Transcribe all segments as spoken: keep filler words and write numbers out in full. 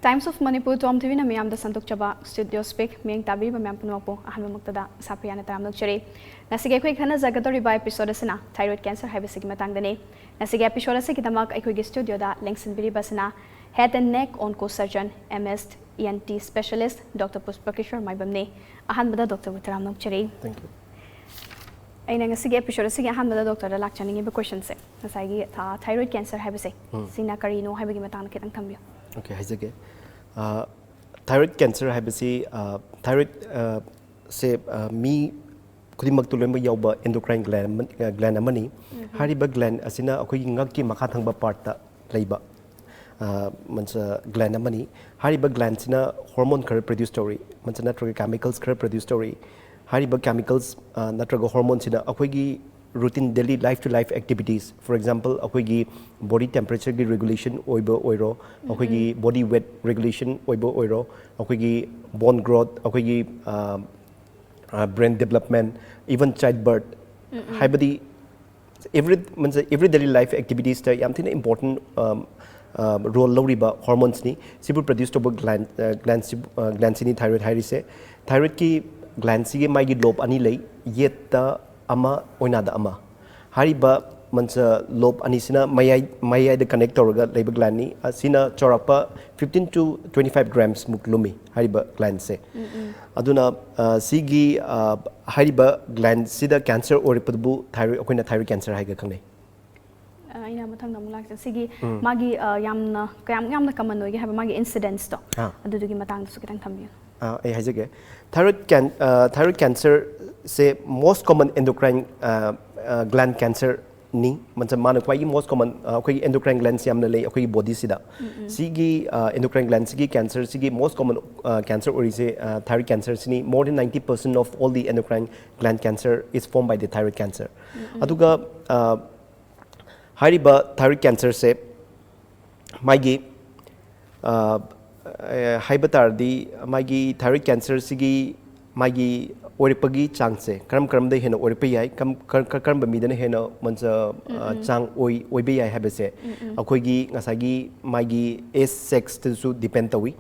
Times of Manipur Tom T ꯚꯤꯅ ꯃꯤꯌꯥꯝꯗ ꯁꯟꯗꯣꯛꯆꯕ Studio Speak ꯃꯤꯌꯦꯡ ꯇꯥꯕꯤꯔꯤꯕ ꯃꯌꯥꯝ ꯄꯨꯝꯅꯃꯛꯄꯨ ꯑꯍꯥꯟꯕꯃꯛꯇꯗ ꯁꯥꯐꯨ ꯌꯥꯅ ꯇꯔꯥꯝꯅ ꯑꯣꯛꯆꯔꯤ꯫ ꯉꯁꯤꯒꯤ ꯑꯩꯈꯣꯏ ꯈꯟꯅꯖꯒꯗꯧꯔꯤꯕ episode ꯑꯁꯤꯅ thyroid cancer ꯍꯥꯏꯕꯁꯤꯒꯤ ꯃꯇꯥꯡꯗꯅꯤ꯫ ꯉꯁꯤꯒꯤ episode ꯑꯁꯤꯒꯤꯗꯃꯛ ꯑꯩꯈꯣꯏꯒꯤ studioꯗ ꯂꯦꯡꯁꯤꯟꯕꯤꯔꯤꯕ ꯑꯁꯤꯅ Head and Neck Onco Surgeon, M S, E N T Specialist, Doctor ꯄꯨꯁꯄ Kishore ꯃꯥꯏꯕꯝꯅꯤ꯫ ꯑꯍꯥꯟꯕꯗ doctorꯕꯨ ꯇꯔꯥꯝꯅ ꯑꯣꯛꯆꯔꯤ꯫ Thank you. ꯑꯩꯅ ꯉꯁꯤꯒꯤ episode ꯑꯁꯤꯒꯤ ꯑꯍꯥꯟꯕꯗ doctorꯗ ꯂꯥꯛꯆꯅꯤꯡꯉꯤꯕ questionꯁꯦ ꯉꯁꯥꯏꯒꯤ thyroid cancer ꯍꯥꯏꯕꯁꯦ ꯎꯝ꯫ ꯁꯤꯅ ꯀꯔꯤꯅꯣ ꯍꯥꯏꯕꯒꯤ ꯃꯇꯥꯡꯗ ꯈꯤꯇꯪ ꯊꯝꯕꯤꯌꯨ꯫ Okay, ꯍꯥꯏꯖꯒꯦ꯫ ꯑ, thyroid cancer ꯍꯥꯏꯕꯁꯤ, ꯑ, thyroid, ꯑ, ꯁꯦ, ꯑ, ꯃꯤ ꯈꯨꯗꯤꯡꯃꯛꯇ ꯂꯣꯏꯅꯃꯛ ꯌꯥꯎꯕ endocrine gland ꯑꯃ-, ꯑ, gland ꯑꯃꯅꯤ꯫ ꯍꯥꯏꯔꯤꯕ gland ꯑꯁꯤꯅ ꯑꯩꯈꯣꯏꯒꯤ ꯉꯛꯀꯤ ꯃꯈꯥ ꯊꯪꯕ partꯇ ꯂꯩꯕ, ꯑ, ꯃꯟꯁ-, gland ꯑꯃꯅꯤ꯫ ꯍꯥꯏꯔꯤꯕ glandꯁꯤꯅ hormone ꯈꯔ produce ꯇꯧꯔꯤ, ꯃꯟꯁ-, ꯅꯠꯇ꯭ꯔꯒ chemicals ꯈꯔ produce ꯇꯧꯔꯤ꯫ ꯍꯥꯏꯔꯤꯕ chemicals, ꯑ, ꯅꯠꯇ꯭ꯔꯒ hormoneꯁꯤꯅ ꯑꯩꯈꯣꯏꯒꯤ routine daily life to life activities, for example, ꯑꯩꯈꯣꯏꯒꯤ body temperatureꯒꯤ regulation ꯑꯣꯏꯕ ꯑꯣꯏꯔꯣ, ꯑꯩꯈꯣꯏꯒꯤ body weight regulation ꯑꯣꯏꯕ ꯑꯣꯏꯔꯣ, ꯑꯩꯈꯣꯏꯒꯤ bone growth, ꯑꯩꯈꯣꯏꯒꯤ, ꯑ, ꯑ, brain development, even childbirth, ꯍꯥꯏꯕꯗꯤ every, months-, every daily life activitiesꯇ ꯌꯥꯝ ꯊꯤꯅ important, ꯑ, ꯑ, role ꯂꯧꯔꯤꯕ hormonesꯅꯤ꯫ ꯁꯤꯕꯨ produce ꯇꯧꯕ gland, ꯑ, glandꯁꯤ-, ꯑ, glandꯁꯤꯅꯤ thyroid ꯍꯥꯏꯔꯤꯁꯦ꯫ Thyroidꯀꯤ glandꯁꯤꯒꯤ ꯃꯥꯒꯤ lobe ꯑꯅꯤ ꯂꯩ, ꯌꯦꯠꯇ ꯑꯃ, ꯑꯣꯏꯅꯥꯗ ꯑꯃ꯫ ꯍꯥꯏꯔꯤꯕ ꯃꯟꯁ-, lobe ꯑꯅꯤꯁꯤꯅ ꯃꯌꯥꯏ, ꯃꯌꯥꯏꯗ connect ꯇꯧꯔꯒ ꯂꯩꯕ glandꯅꯤ꯫ ꯑꯁꯤꯅ ꯆꯥꯎꯔꯥꯛꯄ fifteen to twenty five gramsꯃꯨꯛ ꯂꯨꯝꯃꯤ ꯍꯥꯏꯔꯤꯕ glandꯁꯦ꯫ ꯑꯗꯨꯅ, ꯑ, ꯁꯤꯒꯤ, ꯑ, ꯍꯥꯏꯔꯤꯕ glandꯁꯤꯗ cancer ꯑꯣꯏꯔꯛꯄꯗꯨꯕꯨ thyroid, ꯑꯩꯈꯣꯏꯅ thyroid cancer ꯍꯥꯏꯔꯒ ꯈꯪꯅꯩ꯫ ꯑ, ꯑꯩꯅ ꯃꯊꯪꯗ ꯑꯃꯨꯛ ꯂꯥꯛꯆ-, ꯁꯤꯒꯤ ꯃꯥꯒꯤ, ꯑ, ꯌꯥꯝꯅ, ꯀꯌꯥꯝ ꯌꯥꯝꯅ common ꯑꯣꯏꯒꯦ ꯍꯥꯏꯕ ꯃꯥꯒꯤ incidenceꯇꯣ, ꯑꯥ꯫ ꯑꯗꯨꯗꯨꯒꯤ ꯃꯇꯥꯡꯗꯁꯨ ꯈꯤꯇꯪ ꯊꯝꯕꯤꯌꯨ꯫ ꯑ, ꯑꯩ ꯍꯥꯏꯖꯒꯦ꯫ Thyroid can-, ꯑ, thyroid cancerꯁꯦ most common endocrine, ꯑ, ꯑ, gland cancerꯅꯤ꯫ ꯃꯟꯁ-, ꯃꯥꯅ ꯈ꯭ꯋꯥꯏꯒꯤ most common, ꯑ, ꯑꯩꯈꯣꯏꯒꯤ endocrine glands ꯌꯥꯝꯅ ꯂꯩ ꯑꯩꯈꯣꯏꯒꯤ bodyꯁꯤꯗ꯫ ꯁꯤꯒꯤ, ꯑ, endocrine glandꯁꯤꯒꯤ cancerꯁꯤꯒꯤ most common, ꯑ, cancer ꯑꯣꯏꯔꯤꯁꯦ, ꯑ, thyroid cancerꯁꯤꯅꯤ꯫ More than ninety percent of all the endocrine gland cancer is formed by the thyroid cancer꯫ ꯑꯗꯨꯒ, ꯑ, ꯍꯥꯏꯔꯤꯕ thyroid cancerꯁꯦ ꯃꯥꯒꯤ, ꯑ, ꯑ, ꯍꯥꯏꯕ ꯇꯥꯔꯗꯤ ꯃꯥꯒꯤ thyroid cancerꯁꯤꯒꯤ ꯃꯥꯒꯤ ꯑꯣꯏꯔꯛꯄꯒꯤ ꯆꯥꯡꯁꯦ ꯀꯔꯝ ꯀꯔꯝꯗ ꯍꯦꯟꯅ ꯑꯣꯏꯔꯛꯄ ꯌꯥꯏ, ꯀꯔꯝ- ꯀꯔ- ꯀꯔ- ꯀꯔꯝꯕ ꯃꯤꯗꯅ ꯍꯦꯟꯅ ꯃꯟꯁ- ꯑ, ꯆꯥꯡ ꯑꯣꯏ ꯑꯣꯏꯕ ꯌꯥꯏ ꯍꯥꯏꯕꯁꯦ ꯑꯩꯈꯣꯏꯒꯤ ꯉꯁꯥꯏꯒꯤ ꯃꯥꯒꯤ ꯑꯦꯖ ꯁꯦꯛꯁꯇꯁꯨ ꯗꯤꯄꯦꯟ ꯇꯧꯏ꯫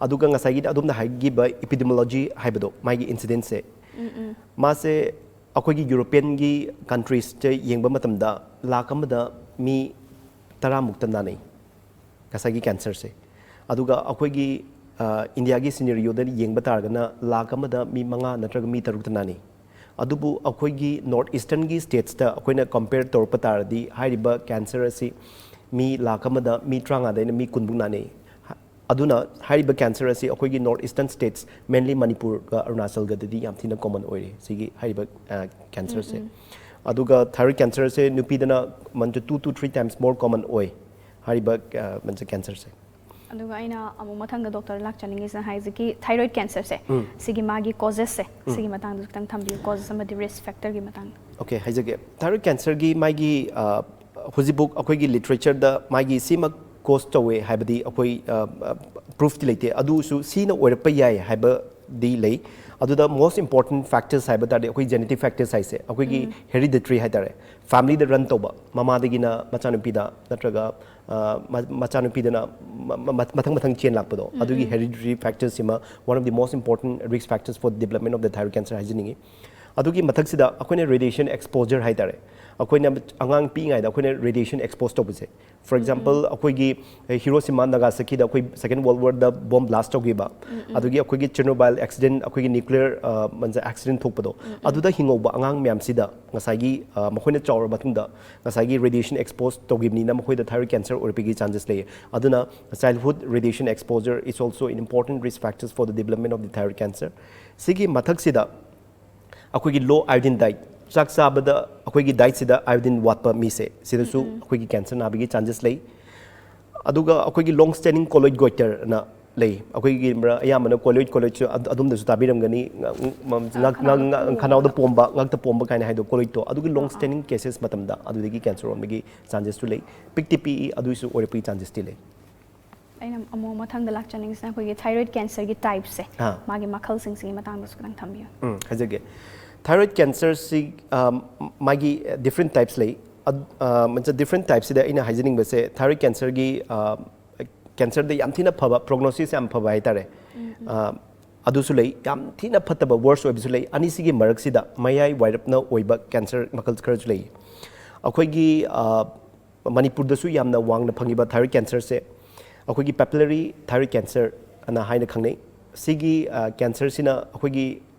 ꯑꯗꯨꯒ ꯉꯁꯥꯏꯒꯤ ꯑꯗꯣꯝꯅ ꯍꯥꯏꯈꯤꯕ ꯏꯄꯤꯗꯤꯃꯣꯂꯣꯖꯤ ꯍꯥꯏꯕꯗꯣ, ꯃꯥꯒꯤ ꯏꯟꯁꯤꯗꯦꯟꯁꯁꯦ, ꯃꯥꯁꯦ ꯑꯩꯈꯣꯏꯒꯤ ꯌꯨꯔꯣꯄꯤꯌꯟꯒꯤ ꯀꯟꯇ꯭ꯔꯤꯁꯇ ꯌꯦꯡꯕ ꯃꯇꯝꯗ ꯂꯥꯈ ꯑꯃꯗ ꯃꯤ ꯇꯔꯥꯃꯨꯛꯇ ꯅꯥꯅꯩ ꯉꯁꯥꯏꯒꯤ ꯀꯦꯟꯁꯔꯁꯦ꯫ ꯑꯗꯨꯒ ꯑꯩꯈꯣꯏꯒꯤ ꯏꯟꯗꯤꯌꯥꯒꯤ ꯁꯤꯅꯦꯔꯤꯌꯣꯗ ꯌꯦꯡꯕ ꯇꯥꯔꯒꯅ ꯂꯥꯈ ꯑꯃꯗ ꯃꯤ ꯃꯉꯥ ꯅꯠꯇ꯭ꯔꯒ ꯃꯤ ꯇꯔꯨꯛꯇ ꯅꯥꯅꯩ꯫ ꯑꯗꯨꯕꯨ ꯑꯩꯈꯣꯏꯒꯤ ꯅꯣꯔꯠ ꯏꯁꯇꯔꯟꯒꯤ ꯁ꯭ꯇꯦꯠꯁꯇ ꯑꯩꯈꯣꯏꯅ ꯀꯝꯄꯦꯌꯔ ꯇꯧꯔꯛꯄ ꯇꯥꯔꯗꯤ, ꯍꯥꯏꯔꯤꯕ ꯀꯦꯟꯁꯔ ꯑꯁꯤ ꯃꯤ ꯂꯥꯈ ꯑꯃꯗ ꯃꯤ ꯇꯔꯥꯃꯉꯥꯗꯩꯅ ꯃꯤ ꯀꯨꯟꯃꯨꯛ ꯅꯥꯅꯩ꯫ ꯑꯗꯨꯅ ꯍꯥꯏꯔꯤꯕ ꯀꯦꯟꯁꯔ ꯑꯁꯤ ꯑꯩꯈꯣꯏꯒꯤ ꯅꯣꯔꯠ ꯏꯁꯇꯔꯟ ꯁ꯭ꯇꯦꯠꯁ, ꯃꯦꯟꯂꯤ ꯃꯅꯤꯄꯨꯔꯒ ꯑꯔꯨꯅꯥꯆꯜꯒꯗꯗꯤ ꯌꯥꯝ ꯊꯤꯅ ꯀꯣꯃꯟ ꯑꯣꯏꯔꯦ ꯁꯤꯒꯤ ꯍꯥꯏꯔꯤꯕ ꯀꯦꯟꯁꯔꯁꯦ꯫ ꯑꯗꯨꯒ ꯊꯥꯏꯔꯣꯏꯗ ꯀꯦꯟꯁꯔꯁꯦ ꯅꯨꯄꯤꯗꯅ ꯃꯟꯁꯨ two to three times more common ꯑꯣꯏ ꯍꯥꯏꯔꯤꯕ ꯃꯟꯁꯨ ꯀꯦꯟꯁꯔꯁꯦ꯫ ꯑꯗꯨꯒ ꯑꯩꯅ ꯑꯃꯨꯛ ꯃꯊꯪꯗ ꯗꯣꯛꯇꯔ ꯂꯥꯛꯆꯅꯤꯡꯉꯤꯁꯤꯅ ꯍꯥꯏꯖꯤꯛꯀꯤ ꯊꯥꯏꯔꯣꯏꯗ ꯀꯦꯟꯁꯔꯁꯦ, ꯁꯤꯒꯤ ꯃꯥꯒꯤ ꯀꯣꯖꯦꯁꯁꯦ, ꯁꯤꯒꯤ ꯃꯇꯥꯡꯗꯁꯨ ꯈꯤꯇꯪ ꯊꯝꯕꯤꯌꯨ, ꯀꯣꯖꯦꯁ ꯑꯃꯗꯤ ꯔꯤꯁꯛ ꯐꯦꯛꯇꯔꯒꯤ ꯃꯇꯥꯡꯗ꯫ ꯑꯣꯀꯦ, ꯍꯥꯏꯖꯒꯦ꯫ ꯊꯥꯏꯔꯣꯏꯗ ꯀꯦꯟꯁꯔꯒꯤ ꯃꯥꯒꯤ ꯍꯧꯖꯤꯛꯐꯥꯎ ꯑꯩꯈꯣꯏꯒꯤ ꯂꯤꯇꯔꯦꯆꯔꯗ ꯃꯥꯒꯤ ꯁꯤꯃꯛ ꯀꯣꯖ ꯇꯧꯋꯦ ꯍꯥꯏꯕꯗꯤ ꯑꯩꯈꯣꯏ ꯄ꯭ꯔꯨꯐꯇꯤ ꯂꯩꯇꯦ, ꯑꯗꯨꯁꯨ ꯁꯤꯅ ꯑꯣꯏꯔꯛꯄ ꯌꯥꯏ ꯍꯥꯏꯕꯗꯤ ꯂꯩ꯫ ꯑꯗꯨꯗ most important factors ꯍꯥꯏꯕ ꯇꯥꯔꯗꯤ ꯑꯩꯈꯣꯏ ꯖꯦꯅꯦꯇꯤꯛ ꯐꯦꯛꯇꯔꯁ ꯍꯥꯏꯁꯦ, ꯑꯩꯈꯣꯏꯒꯤ ꯍꯦꯔꯤꯗꯤꯇ꯭ꯔꯤ ꯍꯥꯏꯇꯥꯔꯦ, ꯐꯦꯃꯤꯂꯤꯗ ꯔꯟ ꯇꯧꯕ, ꯃꯃꯥꯗꯒꯤꯅ ꯃꯆꯥꯅꯨꯄꯤꯗ ꯅꯠꯇ꯭ꯔꯒ ꯃꯆꯥꯅꯨꯄꯤꯗꯅ ꯃꯊꯪ ꯃꯊꯪ ꯆꯦꯟ ꯂꯥꯛꯄꯗꯣ, ꯑꯗꯨꯒꯤ ꯍꯦꯔꯤꯗꯤꯇ꯭ꯔꯤ ꯐꯦꯛꯇꯔꯁꯤꯃ one of the most important risk factors for the development of the thyroid cancer ꯍꯥꯏꯖꯅꯤꯡꯉꯤ꯫ ꯑꯗꯨꯒꯤ ꯃꯊꯛꯁꯤꯗ ꯑꯩꯈꯣꯏꯅ ꯔꯦꯗꯤꯌꯦꯁꯟ ꯑꯦꯛꯁꯄꯣꯖꯔ ꯍꯥꯏꯇꯥꯔꯦ, ꯑꯩꯈꯣꯏꯅ ꯑꯉꯥꯡ ꯄꯤꯛꯏꯉꯩꯗ ꯑꯩꯈꯣꯏꯅ ꯔꯦꯗꯤꯌꯦꯁꯟ ꯑꯦꯛꯁꯄꯣꯖ ꯇꯧꯕꯁꯦ, for example ꯑꯩꯈꯣꯏꯒꯤ ꯍꯤꯔꯣꯁꯤꯃꯥ ꯅꯥꯒꯥꯁꯥꯀꯤꯗ ꯑꯩꯈꯣꯏ ꯁꯦꯀꯦꯟ ꯋꯥꯔꯜ ꯋꯥꯔꯗ ꯕꯣꯝ ꯕ꯭ꯂꯥꯁ ꯇꯧꯈꯤꯕ, ꯑꯗꯨꯒꯤ ꯑꯩꯈꯣꯏꯒꯤ ꯆꯦꯔꯅꯣꯕꯥꯏꯜ ꯑꯦꯛꯁꯤꯗꯦꯟ, ꯑꯩꯈꯣꯏꯒꯤ ꯅ꯭ꯌꯨꯀ꯭ꯂꯤꯌꯔ ꯑꯦꯛꯁꯤꯗꯦꯟ ꯊꯣꯛꯄꯗꯣ, ꯑꯗꯨꯗ ꯍꯤꯡꯍꯧꯕ ꯑꯉꯥꯡ ꯃꯌꯥꯝꯁꯤꯗ ꯉꯁꯥꯏꯒꯤ ꯃꯈꯣꯏꯅ ꯆꯥꯎꯔꯕ ꯃꯇꯨꯡꯗ ꯉꯁꯥꯏꯒꯤ ꯔꯦꯗꯤꯌꯦꯁꯟ ꯑꯦꯛꯁꯄꯣꯖ ꯇꯧꯈꯤꯕꯅꯤꯅ ꯃꯈꯣꯏꯗ ꯊꯥꯏꯔꯣꯏꯗ ꯀꯦꯟꯁꯔ ꯑꯣꯏꯔꯛꯄꯒꯤ ꯆꯥꯟꯁꯦꯁ ꯂꯩꯌꯦ꯫ ꯑꯗꯨꯅ childhood radiation exposure is also an important risk factors for the development of the thyroid cancer꯫ ꯁꯤꯒꯤ ꯃꯊꯛꯁꯤꯗ ꯑꯩꯈꯣꯏꯒꯤ ꯂꯣ ꯑꯥꯏꯑꯣꯗꯤꯟ ꯗꯥꯏꯠ, ꯆꯥꯛ ꯆꯥꯕꯗ ꯑꯩꯈꯣꯏꯒꯤ ꯗꯥꯏꯠꯁꯤꯗ ꯑꯥꯏꯑꯣꯗꯤꯟ ꯋꯥꯠꯄ ꯃꯤꯁꯦ, ꯁꯤꯗꯁꯨ ꯑꯩꯈꯣꯏꯒꯤ ꯀꯦꯟꯁꯔ ꯅꯥꯕꯒꯤ ꯆꯥꯟꯁꯦꯁ ꯂꯩ꯫ ꯑꯗꯨꯒ ꯑꯩꯈꯣꯏꯒꯤ ꯂꯣꯡ ꯁ꯭ꯇꯦꯟꯗꯤꯡ ꯀꯣꯂꯣꯏꯗ ꯒꯣꯏꯇꯔꯅ ꯂꯩ꯫ ꯑꯩꯈꯣꯏꯒꯤ ꯑꯌꯥꯝꯕꯅ ꯀꯣꯂꯣꯏꯗ, ꯀꯣꯂꯣꯏꯗꯁꯨ ꯑꯗꯣꯝꯗꯁꯨ ꯇꯥꯕꯤꯔꯝꯒꯅꯤ, ꯈꯅꯥꯎꯗ ꯄꯣꯝꯕ, ꯉꯛꯇ ꯄꯣꯝꯕ ꯀꯥꯏꯅ ꯍꯥꯏꯗꯣ ꯀꯣꯂꯣꯏꯗꯇꯣ, ꯑꯗꯨꯒꯤ ꯂꯣꯡ ꯁ꯭ꯇꯦꯟꯗꯤꯡ ꯀꯦꯁꯦꯁ ꯃꯇꯝꯗ ꯑꯗꯨꯗꯒꯤ ꯀꯦꯟꯁꯔ ꯑꯣꯟꯕꯒꯤ ꯆꯥꯟꯁꯦꯁꯁꯨ ꯂꯩ꯫ ꯄꯤꯛꯇꯤ ꯄꯤꯛꯏ, ꯑꯗꯨꯒꯤꯁꯨ ꯑꯣꯏꯔꯛꯄꯒꯤ ꯆꯥꯟꯁꯦꯁꯇꯤ ꯂꯩ꯫ ꯑꯩꯅ ꯑꯃꯨꯛ ꯃꯊꯪꯗ ꯂꯥꯛꯆꯅꯤꯡꯉꯤꯁꯤꯅ ꯑꯩꯈꯣꯏꯒꯤ thyroid cancerꯒꯤ typeꯁꯦ, ꯑꯥ꯫ ꯃꯥꯒꯤ ꯃꯈꯜꯁꯤꯡꯁꯤꯒꯤ ꯃꯇꯥꯡꯗꯁꯨ ꯈꯤꯇꯪ ꯊꯝꯕꯤꯌꯨ꯫ ꯎꯝ, ꯍꯥꯏꯖꯒꯦ꯫ Thyroid cancerꯁꯤ, ꯑ, ꯃꯥꯒꯤ different types ꯂꯩ꯫ ꯑꯗ-, ꯑ, ꯃꯆꯥ different typeꯁꯤꯗ ꯑꯩꯅ ꯍꯥꯏꯖꯅꯤꯡꯕꯁꯦ thyroid cancerꯒꯤ, ꯑ, cancerꯗ ꯌꯥꯝ ꯊꯤꯅ ꯐꯕ, prognosis ꯌꯥꯝ ꯐꯕ ꯍꯥꯏꯇꯥꯔꯦ꯫ ꯑ, ꯑꯗꯨꯁꯨ ꯂꯩ꯫ ꯌꯥꯝ ꯊꯤꯅ ꯐꯠꯇꯕ, worse ꯑꯣꯏꯕꯁꯨ ꯂꯩ꯫ ꯑꯅꯤꯁꯤꯒꯤ ꯃꯔꯛꯁꯤꯗ ꯃꯌꯥꯏ ꯋꯥꯏꯔꯞꯅ ꯑꯣꯏꯕ cancer ꯃꯈꯜ ꯈꯔꯁꯨ ꯂꯩ꯫ ꯑꯩꯈꯣꯏꯒꯤ, ꯑ, ꯃꯅꯤꯄꯨꯔꯗꯁꯨ ꯌꯥꯝꯅ ꯋꯥꯡꯅ ꯐꯪꯉꯤꯕ thyroid cancerꯁꯦ ꯑꯩꯈꯣꯏꯒꯤ papillary thyroid cancer ꯑꯅ ꯍꯥꯏꯅ ꯈꯪꯅꯩ꯫ ꯁꯤꯒꯤ, ꯑ, cancerꯁꯤꯅ ꯑꯩꯈꯣꯏꯒꯤ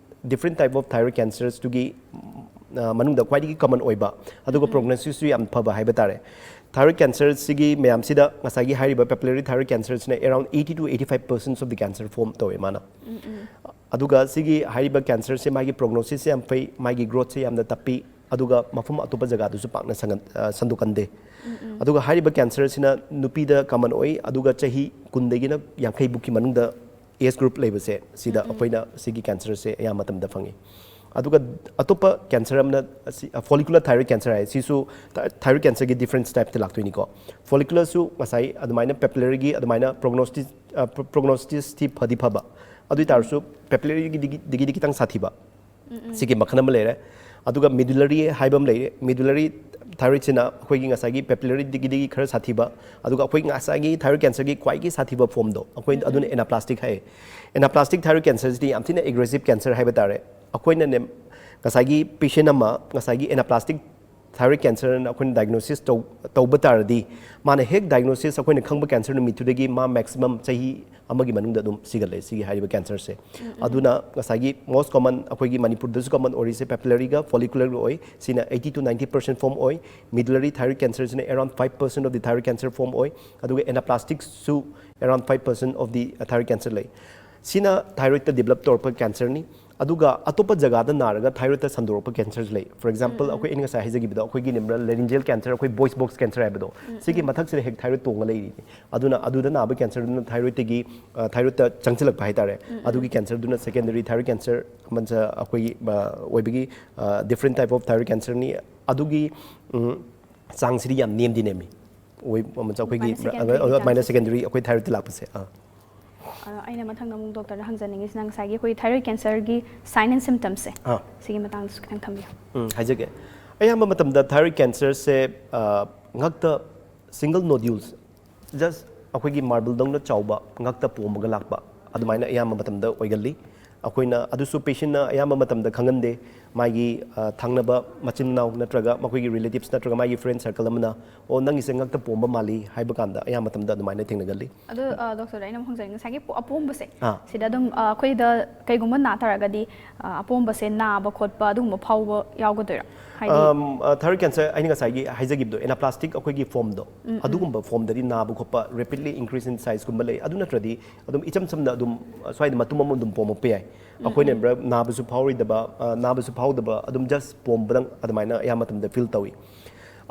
different type of thyroid cancersꯇꯨꯒꯤ, ꯑ, ꯃꯅꯨꯡꯗ ꯈ꯭ꯋꯥꯏꯗꯒꯤ common ꯑꯣꯏꯕ, ꯑꯗꯨꯒ prognosisꯁꯨ ꯌꯥꯝ ꯐꯕ ꯍꯥꯏꯕ ꯇꯥꯔꯦ꯫ Thyroid cancerꯁꯤꯒꯤ ꯃꯌꯥꯝꯁꯤꯗ ꯉꯁꯥꯏꯒꯤ ꯍꯥꯏꯔꯤꯕ papillary thyroid cancerꯁꯤꯅ around eighty to eighty five percent of the cancer form ꯇꯧꯋꯦ ꯃꯥꯅ꯫ ꯑꯗꯨꯒ ꯁꯤꯒꯤ ꯍꯥꯏꯔꯤꯕ cancerꯁꯦ ꯃꯥꯒꯤ prognosisꯁꯦ ꯌꯥꯝ ꯐꯩ, ꯃꯥꯒꯤ growthꯁꯦ ꯌꯥꯝꯅ ꯇꯞꯄꯤ, ꯑꯗꯨꯒ ꯃꯐꯝ ꯑꯇꯣꯞꯄ ꯖꯒꯥꯗꯁꯨ ꯄꯥꯛꯅ ꯁꯟꯒꯟ-, ꯑ, ꯁꯟꯗꯣꯛꯀꯟꯗꯦ꯫ ꯑꯗꯨꯒ ꯍꯥꯏꯔꯤꯕ cancerꯁꯤꯅ ꯅꯨꯄꯤꯗ common ꯑꯣꯏ, ꯑꯗꯨꯒ ꯆꯍꯤ ꯀꯨꯟꯗꯒꯤꯅ ꯌꯥꯡꯈꯩ ꯕꯨꯛꯀꯤ ꯃꯅꯨꯡꯗ age group ꯂꯩꯕꯁꯦ ꯁꯤꯗ ꯑꯩꯈꯣꯏꯅ ꯁꯤꯒꯤ cancerꯁꯦ ꯑꯌꯥꯝꯕ ꯃꯇꯝꯗ ꯐꯪꯉꯤ꯫ ꯑꯗꯨꯒ ꯑꯇꯣꯞꯄ cancer ꯑꯃꯅ ꯑꯁꯤ, ꯑ, follicular thyroid cancer ꯍꯥꯏ꯫ ꯁꯤꯁꯨ thy-, thyroid cancerꯒꯤ different typeꯇ ꯂꯥꯛꯇꯣꯏꯅꯤꯀꯣ꯫ Follicularꯁꯨ ꯉꯁꯥꯏ ꯑꯗꯨꯃꯥꯏꯅ papillaryꯒꯤ ꯑꯗꯨꯃꯥꯏꯅ prognosis, ꯑ, pro-, prognosisꯇꯤ ꯐꯗꯤ ꯐꯕ, ꯑꯗꯨ ꯑꯣꯏ ꯇꯥꯔꯁꯨ papillary ꯗꯒꯤꯗꯤ ꯈꯤꯇꯪ ꯁꯥꯊꯤꯕ꯫ ꯁꯤꯒꯤ ꯃꯈꯜ ꯑꯃ ꯂꯩꯔꯦ꯫ ꯑꯗꯨꯒ medullary ꯍꯥꯏꯕ ꯑꯃ ꯂꯩꯔꯦ꯫ Medullary thyroidꯁꯤꯅ ꯑꯩꯈꯣꯏꯒꯤ ꯉꯁꯥꯏꯒꯤ papillary ꯗꯒꯤꯗꯤ ꯈꯔ ꯁꯥꯊꯤꯕ, ꯑꯗꯨꯒ ꯑꯩꯈꯣꯏ ꯉꯁꯥꯏꯒꯤ thyroid cancerꯒꯤ ꯈ꯭ꯋꯥꯏꯒꯤ ꯁꯥꯊꯤꯕ formꯗꯣ, ꯑꯩꯈꯣꯏ ꯑꯗꯨꯅ anaplastic ꯍꯥꯏ꯫ Anaplastic thyroid cancerꯁꯤꯗꯤ ꯌꯥꯝ ꯊꯤꯅ aggressive cancer ꯍꯥꯏꯕ ꯇꯥꯔꯦ꯫ ꯑꯩꯈꯣꯏꯅꯅꯦ ꯉꯁꯥꯏꯒꯤ patient ꯑꯃ ꯉꯁꯥꯏꯒꯤ anaplastic thyroid cancerꯅ ꯑꯩꯈꯣꯏꯅ diagnosis ꯇꯧ-, ꯇꯧꯕ ꯇꯥꯔꯗꯤ, ꯃꯥꯅ ꯍꯦꯛ diagnosis ꯑꯩꯈꯣꯏꯅ ꯈꯪꯕ cancer ꯅꯨꯃꯤꯠꯇꯨꯗꯒꯤ ꯃꯥ maximum ꯆꯍꯤ ꯑꯃꯒꯤ ꯃꯅꯨꯡꯗ ꯑꯗꯨꯝ ꯁꯤꯒꯜꯂꯦ ꯁꯤꯒꯤ ꯍꯥꯏꯔꯤꯕ cancerꯁꯦ꯫ ꯑꯗꯨꯅ ꯉꯁꯥꯏꯒꯤ most common ꯑꯩꯈꯣꯏꯒꯤ ꯃꯅꯤꯄꯨꯔꯗꯁꯨ common ꯑꯣꯏꯔꯤꯁꯦ papillaryꯒ follicularꯒ ꯑꯣꯏ꯫ ꯁꯤꯅ eighty to ninety percent form ꯑꯣꯏ꯫ Medullary thyroid cancerꯁꯤꯅ around five percent of the thyroid cancer form ꯑꯣꯏ꯫ ꯑꯗꯨꯒ anaplasticꯁꯨ around five percent of the thyroid cancer ꯂꯩ꯫ ꯁꯤꯅ thyroidꯇ develop ꯇꯧꯔꯛꯄ cancerꯅꯤ꯫ ꯑꯗꯨꯒ ꯑꯇꯣꯞꯄ ꯖꯒꯥꯗ ꯅꯥꯔꯒ thyroidꯇ ꯁꯟꯗꯣꯔꯛꯄ cancerꯁꯨ ꯂꯩ꯫ For example, ꯑꯩꯈꯣꯏ, ꯑꯩꯅ ꯉꯁꯥꯏ ꯍꯥꯏꯖꯈꯤꯕꯗꯣ, ꯑꯩꯈꯣꯏꯒꯤ laryngeal cancer, ꯑꯩꯈꯣꯏ voice box cancer ꯍꯥꯏꯕꯗꯣ, ꯁꯤꯒꯤ ꯃꯊꯛꯁꯤꯗ ꯍꯦꯛ thyroid ꯇꯣꯡꯉ ꯂꯩꯔꯤꯅꯤ꯫ ꯑꯗꯨꯅ ꯑꯗꯨꯗ ꯅꯥꯕ cancerꯗꯨꯅ thyroidꯇꯒꯤ, ꯑ, thyroidꯇ ꯆꯪꯁꯤꯜꯂꯛꯄ ꯍꯥꯏꯇꯥꯔꯦ꯫ ꯑꯗꯨꯒꯤ cancerꯗꯨꯅ secondary thyroid cancer ꯑꯃ ꯑꯩꯈꯣꯏꯒꯤ, ꯑ, ꯑꯣꯏꯕꯒꯤ, ꯑ, different type of thyroid cancerꯅꯤ꯫ ꯑꯗꯨꯒꯤ, ꯎꯝ, ꯆꯥꯡꯁꯤꯗꯤ ꯌꯥꯝ ꯅꯦꯝꯗꯤ ꯅꯦꯝꯃꯤ꯫ ꯑꯣꯏ ꯑꯃ ꯑꯩꯈꯣꯏꯒꯤ ꯑꯗꯨꯃꯥꯏꯅ secondary ꯑꯩꯈꯣꯏ thyroidꯇ ꯂꯥꯛꯄꯁꯦ ꯑꯥ ꯑꯗꯣ ꯑꯩꯅ ꯃꯊꯪꯗ ꯑꯃꯨꯛ doctorꯗ ꯍꯪꯖꯅꯤꯡꯉꯤꯁꯤꯅ ꯉꯁꯥꯏꯒꯤ ꯑꯩꯈꯣꯏ thyroid cancerꯒꯤ sign and symptomsꯁꯦ ꯑꯥ ꯁꯤꯒꯤ ꯃꯇꯥꯡꯗꯁꯨ ꯈꯤꯇꯪ ꯊꯝꯕꯤꯌꯨ꯫ ꯎꯝ ꯍꯥꯏꯖꯒꯦ꯫ ꯑꯌꯥꯝꯕ ꯃꯇꯝꯗ thyroid cancerꯁꯦ ꯑ, ꯉꯛꯇ single nodules, just ꯑꯩꯈꯣꯏꯒꯤ marble ꯗꯧꯅ ꯆꯥꯎꯕ ꯉꯛꯇ ꯄꯣꯝꯃꯒ ꯂꯥꯛꯄ ꯑꯗꯨꯃꯥꯏꯅ ꯑꯌꯥꯝꯕ ꯃꯇꯝꯗ ꯑꯣꯏꯒꯜꯂꯤ꯫ ꯑꯩꯈꯣꯏꯅ ꯑꯗꯨꯁꯨ patientꯅ ꯑꯌꯥꯝꯕ ꯃꯇꯝꯗ ꯈꯪꯍꯟꯗꯦ꯫ ꯃꯥꯒꯤ ꯑ, ꯊꯪꯅꯕ ꯃꯆꯤꯟ ꯃꯅꯥꯎ ꯅꯠꯇ꯭ꯔꯒ ꯃꯈꯣꯏꯒꯤ relatives ꯅꯠꯇ꯭ꯔꯒ ꯃꯥꯒꯤ friend circle ꯑꯃꯅ "ꯑꯣ, ꯅꯪꯒꯤꯁꯦ ꯉꯛꯇ ꯄꯣꯝꯕ ꯃꯥꯜꯂꯤ" ꯍꯥꯏꯕ ꯀꯥꯟꯗ ꯑꯌꯥꯝꯕ ꯃꯇꯝꯗ ꯑꯗꯨꯃꯥꯏꯅ ꯊꯦꯡꯅꯒꯜꯂꯤ꯫ ꯑꯗꯣ doctorꯗ ꯑꯩꯅ ꯑꯃꯨꯛ ꯍꯪꯖꯅꯤꯡꯉꯤ ꯉꯁꯥꯏꯒꯤ ꯄꯣ- ꯑꯄꯣꯝꯕꯁꯦ ꯑꯥ ꯁꯤꯗ ꯑꯗꯨꯝ ꯑ, ꯑꯩꯈꯣꯏꯗ ꯀꯩꯒꯨꯝꯕ ꯅꯥ ꯇꯥꯔꯒꯗꯤ ꯑ, ꯑꯄꯣꯝꯕꯁꯦ ꯅꯥꯕ ꯈꯣꯠꯄ ꯑꯗꯨꯒꯨꯝꯕ ꯐꯥꯎꯕ ꯌꯥꯎꯒꯗꯣꯏꯔꯥ? ꯍꯥꯏꯗꯤ ꯑꯝ, ꯑ, thyroid cancer ꯑꯩꯅ ꯉꯁꯥꯏꯒꯤ ꯍꯥꯏꯖꯈꯤꯕꯗꯣ anaplastic ꯑꯩꯈꯣꯏꯒꯤ formꯗꯣ ꯑꯗꯨꯒꯨꯝꯕ formꯗꯗꯤ ꯅꯥꯕ ꯈꯣꯠꯄ rapidly increase in sizeꯀꯨꯝꯕ ꯂꯩ꯫ ꯑꯗꯨ ꯅꯠꯇ꯭ꯔꯗꯤ ꯑꯗꯨꯝ ꯏꯆꯝ ꯆꯝꯅ ꯑꯗꯨꯝ ꯑ, ꯁ꯭ꯋꯥꯏꯗ ꯃꯇꯨꯝ ꯑꯃ ꯑꯗꯨꯝ ꯄꯣꯝꯃꯛꯄ ꯌꯥꯏ꯫ ꯑꯩꯈꯣꯏꯅ ꯕ꯭ꯔ ꯅꯥꯕꯁꯨ ꯐꯥꯎꯔꯣꯏꯗꯕ ꯑ, ꯅꯥꯕꯁꯨ ꯐꯥꯎꯗꯕ ꯑꯗꯨꯝ just ꯄꯣꯝꯕꯗꯪ ꯑꯗꯨꯃꯥꯏꯅ ꯑꯌꯥꯝꯕ ꯃꯇꯝꯗ feel ꯇꯧꯏ꯫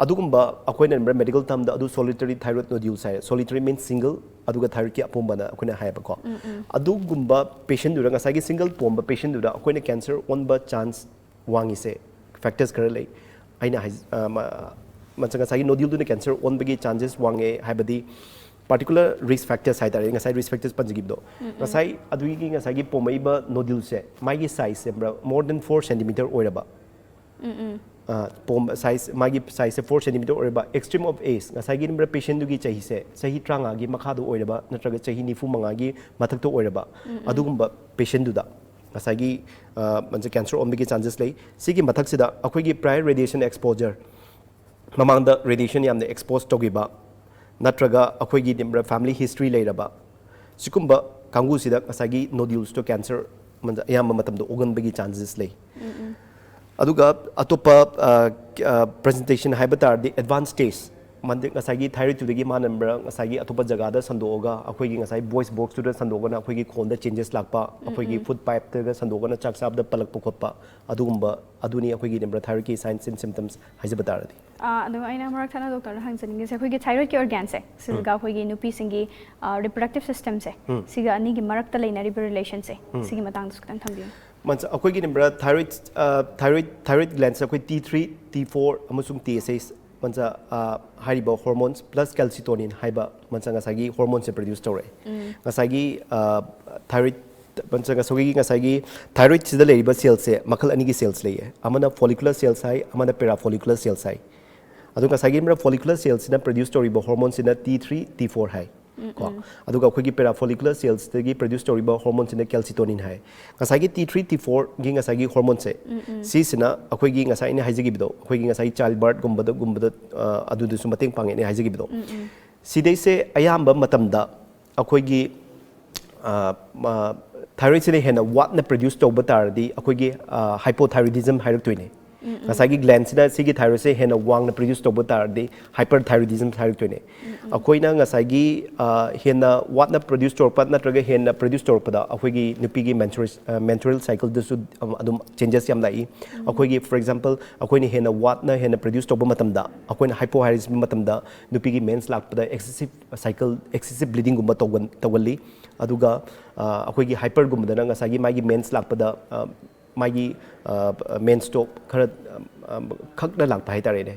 ꯑꯗꯨꯒꯨꯝꯕ ꯑꯩꯈꯣꯏꯅ ꯕ꯭ꯔ medical termꯗ ꯑꯗꯨ solitary thyroid nodules ꯍꯥꯏ꯫ Solitary means single, ꯑꯗꯨꯒ thyroidꯀꯤ ꯑꯄꯣꯝꯕꯅ ꯑꯩꯈꯣꯏꯅ ꯍꯥꯏꯌꯦꯕꯀꯣ꯫ ꯑꯗꯨꯒꯨꯝꯕ patientꯗꯨꯗ ꯉꯁꯥꯏꯒꯤ single ꯄꯣꯝꯕ patientꯗꯨꯗ ꯑꯩꯈꯣꯏꯅ cancer ꯑꯣꯟꯕ chance ꯋꯥꯡꯉꯤꯁꯦ factors ꯈꯔ ꯂꯩ꯫ ꯑꯩꯅ ꯍꯥꯏ ꯑ, ꯃ- ꯃꯆ- ꯉꯁꯥꯏꯒꯤ noduleꯗꯨꯅ cancer ꯑꯣꯟꯕꯒꯤ chances ꯋꯥꯡꯉꯦ ꯍꯥꯏꯕꯗꯤ particular risk factors ꯍꯥꯏꯇꯥꯔꯦ꯫ ꯉꯁꯥꯏ risk factors ꯄꯟꯖꯈꯤꯕꯗꯣ ꯉꯁꯥꯏ ꯑꯗꯨꯒꯤ ꯉꯁꯥꯏꯒꯤ ꯄꯣꯝꯃꯛꯏꯕ noduleꯁꯦ ꯃꯥꯒꯤ sizeꯁꯦ ꯕ꯭ꯔ more than four centimeter ꯑꯣꯏꯔꯕ ꯑ, ꯄꯣꯝꯕ size ꯃꯥꯒꯤ sizeꯁꯦ four centimeter ꯑꯣꯏꯔꯕ extreme of age ꯉꯁꯥꯏꯒꯤ ꯅꯝꯕꯔ patientꯗꯨꯒꯤ ꯆꯍꯤꯁꯦ ꯆꯍꯤ ꯇꯔꯥꯃꯉꯥꯒꯤ ꯃꯈꯥꯗ ꯑꯣꯏꯔꯕ ꯅꯠꯇ꯭ꯔꯒ ꯆꯍꯤ ꯅꯤꯐꯨ ꯃꯉꯥꯒꯤ ꯃꯊꯛꯇ ꯑꯣꯏꯔꯕ ꯑꯗꯨꯒꯨꯝꯕ patientꯗꯨꯗ ꯉꯁꯥꯏꯒꯤ ꯑ, ꯃꯁꯤ cancer ꯑꯣꯟꯕꯒꯤ chances ꯂꯩ꯫ ꯁꯤꯒꯤ ꯃꯊꯛꯁꯤꯗ ꯑꯩꯈꯣꯏꯒꯤ prior radiation exposure ꯃꯃꯥꯡꯗ radiation ꯌꯥꯝꯅ expose ꯇꯧꯈꯤꯕ ꯅꯠꯇ꯭ꯔꯒ ꯑꯩꯈꯣꯏꯒꯤ ꯅꯝꯕꯔ family history ꯂꯩꯔꯕ ꯁꯤꯒꯨꯝꯕ ꯀꯥꯡꯕꯨꯁꯤꯗ ꯉꯁꯥꯏꯒꯤ nodulesꯇꯣ cancer ꯃꯟ- ꯑꯌꯥꯝꯕ ꯃꯇꯝꯗ ꯑꯣꯒꯟꯕꯒꯤ chances ꯂꯩ꯫ ꯑꯗꯨꯒ ꯑꯇꯣꯞꯄ presentation ꯍꯥꯏꯕ ꯇꯥꯔꯗꯤ advanced stage ꯃꯟꯗꯤ ꯉꯁꯥꯏꯒꯤ thyroidꯇꯨꯗꯒꯤ ꯃꯥꯅ ꯕ꯭ꯔ ꯉꯁꯥꯏꯒꯤ ꯑꯇꯣꯞꯄ ꯖꯒꯥꯗ ꯁꯟꯗꯣꯛꯑꯒ ꯑꯩꯈꯣꯏꯒꯤ ꯉꯁꯥꯏ voice boxꯇꯨꯗ ꯁꯟꯗꯣꯛꯑꯒꯅ ꯑꯩꯈꯣꯏꯒꯤ ꯈꯣꯟꯗ changes ꯂꯥꯛꯄ ꯑꯩꯈꯣꯏꯒꯤ food pipeꯇꯒ ꯁꯟꯗꯣꯛꯑꯒꯅ ꯆꯥꯛ ꯆꯥꯕꯗ ꯄꯜꯂꯛꯄ ꯈꯣꯠꯄ ꯑꯗꯨꯒꯨꯝꯕ ꯑꯗꯨꯅꯤ ꯑꯩꯈꯣꯏꯒꯤ ꯅꯝꯕꯔ thyroidꯀꯤ signs and symptoms ꯍꯥꯏꯖꯕ ꯇꯥꯔꯗꯤ꯫ ꯑꯥ, ꯑꯗꯨꯒ ꯑꯩꯅ ꯃꯔꯛ ꯊꯠꯅ doctorꯗ ꯍꯪꯖꯅꯤꯡꯉꯤꯁꯦ ꯑꯩꯈꯣꯏꯒꯤ thyroidꯀꯤ organꯁꯦ ꯁꯤꯒ ꯑꯩꯈꯣꯏꯒꯤ ꯅꯨꯄꯤꯁꯤꯡꯒꯤ reproductive systemꯁꯦ ꯁꯤꯒ ꯑꯅꯤꯒꯤ ꯃꯔꯛꯇ ꯂꯩꯅꯔꯤꯕ relationꯁꯦ ꯁꯤꯒꯤ ꯃꯇꯥꯡꯗꯁꯨ ꯈꯤꯇꯪ ꯊꯝꯕꯤꯌꯨ꯫ ꯃꯟꯁ ꯑꯩꯈꯣꯏꯒꯤ number thyroid thyroid thyroid glands ꯑꯩꯈꯣꯏ T three, T four ꯑꯃꯁꯨꯡ T S H ꯃꯟꯆꯥ, ꯑ, ꯍꯥꯏꯔꯤꯕ hormones plus calcitonin ꯍꯥꯏꯕ ꯃꯟꯆꯥ ꯉꯁꯥꯏꯒꯤ hormoneꯁꯦ produce ꯇꯧꯔꯛꯑꯦ꯫ ꯉꯁꯥꯏꯒꯤ, ꯑ, thyroid, ꯃꯟꯆꯥ ꯉꯁꯥꯏꯒꯤ, ꯉꯁꯥꯏꯒꯤ thyroidꯁꯤꯗ ꯂꯩꯔꯤꯕ cellꯁꯦ ꯃꯈꯜ ꯑꯅꯤꯒꯤ cells ꯂꯩꯌꯦ꯫ ꯑꯃꯅ follicular cells ꯍꯥꯏ, ꯑꯃꯅ parafollicular cells ꯍꯥꯏ꯫ ꯑꯗꯣ ꯉꯁꯥꯏꯒꯤ follicular cellꯁꯤꯅ produce ꯇꯧꯔꯤꯕ hormoneꯁꯤꯅ T three, T four ꯍꯥꯏ꯫ ꯀꯣ꯫ ꯑꯗꯨꯒ ꯑꯩꯈꯣꯏꯒꯤ parafollicular cellsꯇꯒꯤ produce ꯇꯧꯔꯤꯕ hormoneꯁꯤꯅ calcitonin ꯍꯥꯏ꯫ ꯉꯁꯥꯏꯒꯤ T three, T fourꯒꯤ ꯉꯁꯥꯏꯒꯤ hormoneꯁꯦ, ꯁꯤꯁꯤꯅ ꯑꯩꯈꯣꯏꯒꯤ ꯉꯁꯥꯏ ꯑꯩꯅ ꯍꯥꯏꯖꯈꯤꯕꯗꯣ, ꯑꯩꯈꯣꯏꯒꯤ ꯉꯁꯥꯏ childbirthꯒꯨꯝꯕꯗ, ꯒꯨꯝꯕꯗ, ꯑ, ꯑꯗꯨꯗꯁꯨ ꯃꯇꯦꯡ ꯄꯥꯡꯉꯦ ꯑꯩꯅ ꯍꯥꯏꯖꯈꯤꯕꯗꯣ꯫ ꯁꯤꯗꯩꯁꯦ ꯑꯌꯥꯝꯕ ꯃꯇꯝꯗ ꯑꯩꯈꯣꯏꯒꯤ, ꯑ, ꯃ-, thyroidꯁꯤꯅ ꯍꯦꯟꯅ ꯋꯥꯠꯅ produce ꯇꯧꯕ ꯇꯥꯔꯗꯤ ꯑꯩꯈꯣꯏꯒꯤ, ꯑ, hypothyroidism ꯍꯥꯏꯔꯛꯇꯣꯏꯅꯦ꯫ ꯉꯁꯥꯏꯒꯤ glandꯁꯤꯅ ꯁꯤꯒꯤ thyroidꯁꯦ ꯍꯦꯟꯅ ꯋꯥꯡꯅ produce ꯇꯧꯕ ꯇꯥꯔꯗꯤ hyperthyroidism ꯍꯥꯏꯔꯛꯇꯣꯏꯅꯦ꯫ ꯑꯩꯈꯣꯏꯅ ꯉꯁꯥꯏꯒꯤ, ꯑ, ꯍꯦꯟꯅ ꯋꯥꯠꯅ produce ꯇꯧꯔꯛꯄ ꯅꯠꯇ꯭ꯔꯒ ꯍꯦꯟꯅ produce ꯇꯧꯔꯛꯄꯗ ꯑꯩꯈꯣꯏꯒꯤ ꯅꯨꯄꯤꯒꯤ menstrual, ꯑ, menstrual cycleꯗꯁꯨ, ꯑꯝ, ꯑꯗꯨꯝ changes ꯌꯥꯝ ꯂꯥꯛꯏ꯫ ꯑꯩꯈꯣꯏꯒꯤ, for example, ꯑꯩꯈꯣꯏꯅ ꯍꯦꯟꯅ ꯋꯥꯠꯅ ꯍꯦꯟꯅ produce ꯇꯧꯕ ꯃꯇꯝꯗ, ꯑꯩꯈꯣꯏꯅ hypo ꯍꯥꯏꯔꯤꯁꯤ ꯃꯇꯝꯗ ꯅꯨꯄꯤꯒꯤ mens ꯂꯥꯛꯄꯗ excessive cycle, excessive bleedingꯒꯨꯝꯕ ꯇꯧꯒꯟ-, ꯇꯧꯒꯜꯂꯤ꯫ ꯑꯗꯨꯒ, ꯑ, ꯑꯩꯈꯣꯏꯒꯤ hyperꯒꯨꯝꯕꯗꯅ ꯉꯁꯥꯏꯒꯤ ꯃꯥꯒꯤ mens ꯂꯥꯛꯄꯗ, ꯑ, ꯃꯥꯒꯤ, ꯑ, mensꯇꯣ ꯈꯔ, ꯑ, ꯑ, ꯈꯛꯅ ꯂꯥꯛꯄ ꯍꯥꯏꯇꯥꯔꯦꯅꯦ꯫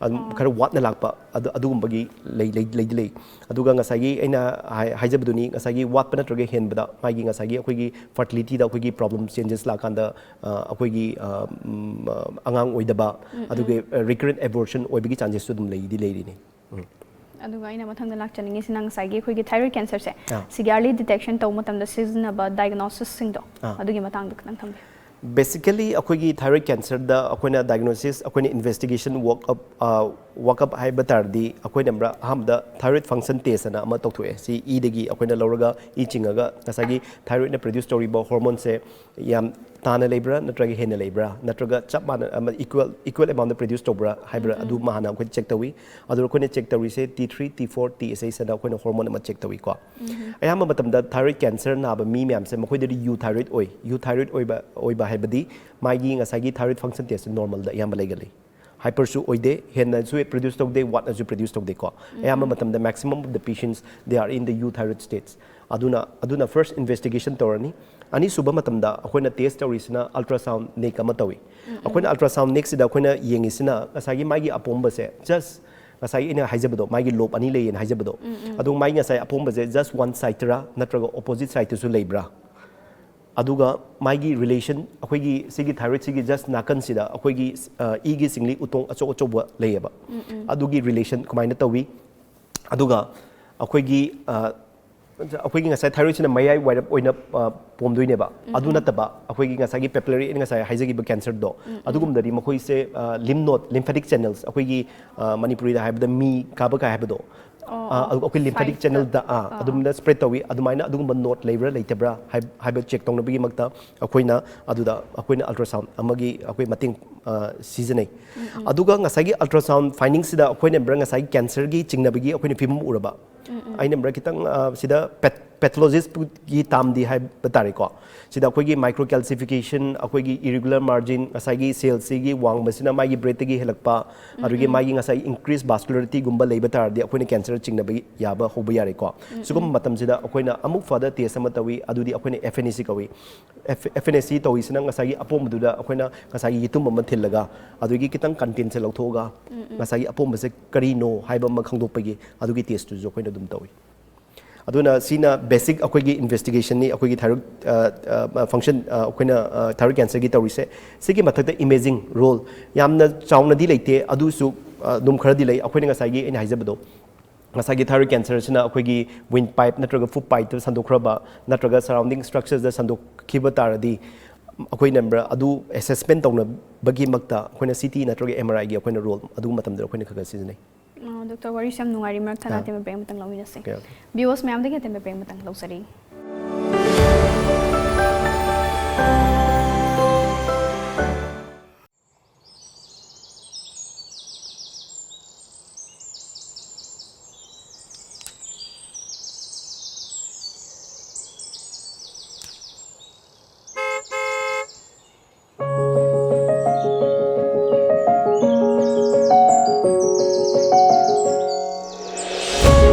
ꯑꯗꯨꯝ ꯈꯔ ꯋꯥꯠꯅ ꯂꯥꯛꯄ, ꯑꯗꯨ, ꯑꯗꯨꯒꯨꯝꯕꯒꯤ ꯂꯩ, ꯂꯩ, ꯂꯩꯗꯤ ꯂꯩ꯫ ꯑꯗꯨꯒ ꯉꯁꯥꯏꯒꯤ ꯑꯩꯅ ꯍꯥꯏ-, ꯍꯥꯏꯖꯕꯗꯨꯅꯤ, ꯉꯁꯥꯏꯒꯤ ꯋꯥꯠꯄ ꯅꯠꯇ꯭ꯔꯒ ꯍꯦꯟꯕꯗ ꯃꯥꯒꯤ ꯉꯁꯥꯏꯒꯤ ꯑꯩꯈꯣꯏꯒꯤ fertilityꯗ ꯑꯩꯈꯣꯏꯒꯤ problem changes ꯂꯥꯛꯀꯥꯟꯗ, ꯑ, ꯑꯩꯈꯣꯏꯒꯤ, ꯑ, ꯎꯝ, ꯑ, ꯑꯉꯥꯡ ꯑꯣꯏꯗꯕ, ꯑꯗꯨꯒ, ꯑ, recurrent abortion ꯑꯣꯏꯕꯒꯤ changesꯁꯨ ꯑꯗꯨꯝ ꯂꯩꯗꯤ ꯂꯩꯔꯤꯅꯤ꯫ ꯎꯝ꯫ ꯑꯗꯨꯒ ꯑꯩꯅ ꯃꯊꯪꯗ ꯂꯥꯛꯆꯅꯤꯡꯉꯤꯁꯤꯅ ꯉꯁꯥꯏꯒꯤ ꯑꯩꯈꯣꯏꯒꯤ thyroid cancerꯁꯦ, ꯑꯥ꯫ ꯁꯤꯒꯤ early detection ꯇꯧꯕ ꯃꯇꯝꯗ ꯁꯤꯖꯤꯟꯅꯕ diagnosisꯁꯤꯡꯗꯣ, ꯑꯥ꯫ ꯑꯗꯨꯒꯤ ꯃꯇꯥꯡꯗ ꯈꯤꯇꯪ ꯊꯝꯕꯤꯌꯨ꯫ Basically, ꯑꯩꯈꯣꯏꯒꯤ thyroid cancerꯗ ꯑꯩꯈꯣꯏꯅ diagnosis, ꯑꯩꯈꯣꯏꯅ investigation, work up, ꯑ, work up ꯍꯥꯏꯕ ꯇꯥꯔꯗꯤ ꯑꯩꯈꯣꯏꯅ ꯑꯃꯔ-, ꯑꯍꯥꯟꯕꯗ thyroid function test ꯑꯅ ꯑꯃ ꯇꯧꯊꯣꯛꯑꯦ꯫ ꯁꯤ ꯏꯗꯒꯤ ꯑꯩꯈꯣꯏꯅ ꯂꯧꯔꯒ, ꯏ ꯆꯤꯡꯉꯒ ꯉꯁꯥꯏꯒꯤ thyroidꯅ produce ꯇꯧꯔꯤꯕ hormoneꯁꯦ ꯌꯥꯝ ꯇꯥꯅ ꯂꯩꯕ꯭ꯔꯥ ꯅꯠꯇ꯭ꯔꯒ ꯍꯦꯟꯅ ꯂꯩꯕ꯭ꯔꯥ ꯅꯠꯇ꯭ꯔꯒ ꯆꯞ ꯃꯥꯟꯅ, ꯑꯃ, equal, equal amountꯗ produce ꯇꯧꯕ꯭ꯔꯥ ꯍꯥꯏꯕ꯭ꯔꯥ, ꯑꯗꯨ ꯃꯍꯥꯟꯅ ꯑꯩꯈꯣꯏ check ꯇꯧꯏ꯫ ꯑꯗꯨꯒ ꯑꯩꯈꯣꯏꯅ check ꯇꯧꯔꯤꯁꯦ T three, T four, TSH ꯍꯥꯏꯅ ꯑꯩꯈꯣꯏꯅ hormone ꯑꯃ check ꯇꯧꯏꯀꯣ꯫ ꯑꯌꯥꯝꯕ ꯃꯇꯝꯗ thyroid cancer ꯅꯥꯕ ꯃꯤ ꯃꯌꯥꯝꯁꯦ ꯃꯈꯣꯏꯗꯗꯤ euthyroid ꯑꯣꯏ꯫ Euthyroid ꯑꯣꯏꯕ, ꯑꯣꯏꯕ ꯍꯥꯏꯕꯗꯤ ꯃꯥꯒꯤ ꯉꯁꯥꯏꯒꯤ thyroid function testꯁꯦ normalꯗ ꯑꯌꯥꯝꯕ ꯂꯩꯒꯜꯂꯤ꯫ Hyperꯁꯨ ꯑꯣꯏꯗꯦ, ꯍꯦꯟꯅꯁꯨ produce ꯇꯧꯗꯦ, ꯋꯥꯠꯅꯁꯨ produce ꯇꯧꯗꯦꯀꯣ꯫ ꯑꯌꯥꯝꯕ ꯃꯇꯝꯗ maximum of the patients, they are in the euthyroid states꯫ ꯑꯗꯨꯅ, ꯑꯗꯨꯅ first investigation ꯇꯧꯔꯅꯤ꯫ ꯑꯅꯤꯁꯨꯕ ꯃꯇꯝꯗ ꯑꯩꯈꯣꯏꯅ ꯇꯦꯁ ꯇꯧꯔꯤꯁꯤꯅ ultrasound neck ꯑꯃ ꯇꯧꯏ꯫ ꯑꯩꯈꯣꯏꯅ ultrasound neckꯁꯤꯗ ꯑꯩꯈꯣꯏꯅ ꯌꯦꯡꯉꯤꯁꯤꯅ ꯉꯁꯥꯏꯒꯤ ꯃꯥꯒꯤ ꯑꯄꯣꯝꯕꯁꯦ, just ꯉꯁꯥꯏꯒꯤ ꯑꯩꯅ ꯍꯥꯏꯖꯕꯗꯣ, ꯃꯥꯒꯤ lobe ꯑꯅꯤ ꯂꯩꯌꯦꯅ ꯍꯥꯏꯖꯕꯗꯣ, ꯑꯗꯨ ꯃꯥꯒꯤ ꯉꯁꯥꯏ ꯑꯄꯣꯝꯕꯁꯦ just one sideꯇꯔꯥ ꯅꯠꯇ꯭ꯔꯒ opposite sideꯇꯁꯨ ꯂꯩꯕ꯭ꯔꯥ? ꯑꯗꯨꯒ ꯃꯥꯒꯤ relation, ꯑꯩꯈꯣꯏꯒꯤ ꯁꯤꯒꯤ thyroidꯁꯤꯒꯤ just ꯅꯥꯀꯟꯁꯤꯗ ꯑꯩꯈꯣꯏꯒꯤ, ꯑ, ꯏꯒꯤ ꯁꯤꯡꯂꯤ ꯎꯇꯣꯡ ꯑꯆꯧ ꯑꯆꯧꯕ ꯂꯩꯌꯦꯕ꯫ ꯑꯗꯨꯒꯤ relation ꯀꯃꯥꯏꯅ ꯇꯧꯏ? ꯑꯗꯨꯒ ꯑꯩꯈꯣꯏꯒꯤ, ꯑ, ꯑꯩꯈꯣꯏꯒꯤ ꯉꯁꯥꯏ thyroidꯁꯤꯅ ꯃꯌꯥꯏ ꯋꯥꯏꯔꯞ ꯑꯣꯏꯅ, ꯑ, ꯄꯣꯝꯗꯣꯏꯅꯦꯕ꯫ ꯑꯗꯨ ꯅꯠꯇꯕ ꯑꯩꯈꯣꯏꯒꯤ ꯉꯁꯥꯏꯒꯤ papillary, ꯑꯩꯅ ꯉꯁꯥꯏ ꯍꯥꯏꯖꯈꯤꯕ cancerꯗꯣ, ꯑꯗꯨꯒꯨꯝꯕꯗꯗꯤ ꯃꯈꯣꯏꯁꯦ, ꯑ, lymph node, lymphatic channels, ꯑꯩꯈꯣꯏꯒꯤ, ꯑ, ꯃꯅꯤꯄꯨꯔꯤꯗ ꯍꯥꯏꯕꯗ ꯃꯤ ꯀꯥꯕ ꯀꯥꯏ ꯍꯥꯏꯕꯗꯣ, ꯑꯣ, ꯑ, ꯑꯣ, ꯑꯩꯈꯣꯏ lymphatic sideꯇ꯫ Channelꯗ, ꯑ, ꯑꯥ, ꯑꯗꯨꯝꯅ spread ꯇꯧꯏ꯫ ꯑꯗꯨꯃꯥꯏꯅ ꯑꯗꯨꯒꯨꯝꯕ node ꯂꯩꯕ꯭ꯔꯥ ꯂꯩꯇꯕ꯭ꯔꯥ ꯍꯥꯏ-, ꯍꯥꯏꯕ check ꯇꯧꯅꯕꯒꯤꯃꯛꯇ ꯑꯩꯈꯣꯏꯅ ꯑꯗꯨꯗ ꯑꯩꯈꯣꯏꯅ ultrasound ꯑꯃꯒꯤ ꯑꯩꯈꯣꯏ ꯃꯇꯦꯡ, ꯑ, ꯁꯤꯖꯤꯟꯅꯩ꯫ ꯑꯗꯨꯒ ꯉꯁꯥꯏꯒꯤ ultrasound findingꯁꯤꯗ ꯑꯩꯈꯣꯏꯅ ꯕ꯭ꯔ ꯉꯁꯥꯏꯒꯤ cancerꯒꯤ ꯆꯤꯡꯅꯕꯒꯤ ꯑꯩꯈꯣꯏꯅ ꯐꯤꯕꯝ ꯎꯔꯕ, ꯑꯩꯅ ꯕ꯭ꯔ ꯈꯤꯇꯪ, ꯑ, ꯁꯤꯗ path-, pathologistꯀꯤ termꯗꯤ ꯍꯥꯏꯕ ꯇꯥꯔꯦꯀꯣ꯫ ꯁꯤꯗ ꯑꯩꯈꯣꯏꯒꯤ microcalcification, ꯑꯩꯈꯣꯏꯒꯤ irregular margin, ꯉꯁꯥꯏꯒꯤ cellꯁꯤꯒꯤ ꯋꯥꯡꯕꯁꯤꯅ ꯃꯥꯒꯤ breadthꯇꯒꯤ ꯍꯦꯜꯂꯛꯄ, ꯑꯗꯨꯗꯒꯤ ꯃꯥꯒꯤ ꯉꯁꯥꯏ increased vascularityꯒꯨꯝꯕ ꯂꯩꯕ ꯇꯥꯔꯗꯤ ꯑꯩꯈꯣꯏꯅ cancer ꯆꯤꯡꯅꯕ ꯌꯥꯕ ꯍꯧꯕ ꯌꯥꯔꯦꯀꯣ꯫ ꯁꯤꯒꯨꯝꯕ ꯃꯇꯝꯁꯤꯗ ꯑꯩꯈꯣꯏꯅ ꯑꯃꯨꯛ further test ꯑꯃ ꯇꯧꯏ, ꯑꯗꯨꯗꯤ ꯑꯩꯈꯣꯏꯅ F N A C ꯀꯧꯏ꯫ F-, F N A C ꯇꯧꯔꯤꯁꯤꯅ ꯉꯁꯥꯏꯒꯤ ꯑꯄꯣꯝꯕꯗꯨꯗ ꯑꯩꯈꯣꯏꯅ ꯉꯁꯥꯏꯒꯤ ꯌꯦꯇꯨꯝ ꯑꯃ ꯊꯤꯜꯂꯒ, ꯑꯗꯨꯒꯤ ꯈꯤꯇꯪ contentꯁꯦ ꯂꯧꯊꯣꯛꯑꯒ, ꯉꯁꯥꯏꯒꯤ ꯑꯄꯣꯝꯕꯁꯦ ꯀꯔꯤꯅꯣ ꯍꯥꯏꯕ ꯑꯃ ꯈꯪꯗꯣꯛꯄꯒꯤ ꯑꯗꯨꯒꯤ testꯇꯨꯁꯨ ꯑꯩꯈꯣꯏꯅ ꯑꯗꯨꯝ ꯇꯧꯏ꯫ ꯑꯗꯨꯅ ꯁꯤꯅ basic ꯑꯩꯈꯣꯏꯒꯤ investigationꯅꯤ, ꯑꯩꯈꯣꯏꯒꯤ thyroid, ꯑ, ꯑ, function, ꯑ, ꯑꯩꯈꯣꯏꯅ, ꯑ, thyroid cancerꯒꯤ ꯇꯧꯔꯤꯁꯦ꯫ ꯁꯤꯒꯤ ꯃꯊꯛꯇ imaging role ꯌꯥꯝꯅ ꯆꯥꯎꯅꯗꯤ ꯂꯩꯇꯦ, ꯑꯗꯨꯁꯨ, ꯑ, ꯑꯗꯨꯝ ꯈꯔꯗꯤ ꯂꯩ꯫ ꯑꯩꯈꯣꯏꯅ ꯉꯁꯥꯏꯒꯤ ꯑꯩꯅ ꯍꯥꯏꯖꯕꯗꯣ, ꯉꯁꯥꯏꯒꯤ thyroid cancerꯁꯤꯅ ꯑꯩꯈꯣꯏꯒꯤ windpipe ꯅꯠꯇ꯭ꯔꯒ foodpipeꯇ ꯁꯟꯗꯣꯛꯈ꯭ꯔꯕ ꯅꯠꯇ꯭ꯔꯒ surrounding structuresꯇ ꯁꯟꯗꯣꯛꯈꯤꯕ ꯇꯥꯔꯗꯤ, ꯑꯩꯈꯣꯏꯅ ꯕ꯭ꯔ-, ꯑꯗꯨ assessment ꯇꯧꯅꯕꯒꯤꯃꯛꯇ ꯑꯩꯈꯣꯏꯅ C T ꯅꯠꯇ꯭ꯔꯒ M R Iꯒꯤ ꯑꯩꯈꯣꯏꯅ role ꯑꯗꯨ ꯃꯇꯝꯗ ꯑꯩꯈꯣꯏꯅ ꯈꯔ ꯈꯔ ꯁꯤꯖꯤꯟꯅꯩ꯫ ꯑ, Doctor, ꯋꯥꯔꯤꯁꯨ ꯌꯥꯝ ꯅꯨꯡꯉꯥꯏꯔꯤ, ꯃꯔꯛ ꯊꯠꯅ ꯑꯥ꯫ ꯑꯇꯦꯟꯕ break ꯑꯃꯇꯪ ꯂꯧꯃꯤꯟꯅꯁꯤ꯫ Okay, okay. Viewers ꯃꯌꯥꯝꯗꯒꯤ ꯑꯇꯦꯟꯕ break ꯑꯃꯇꯪ ꯂꯧꯖꯔꯤ꯫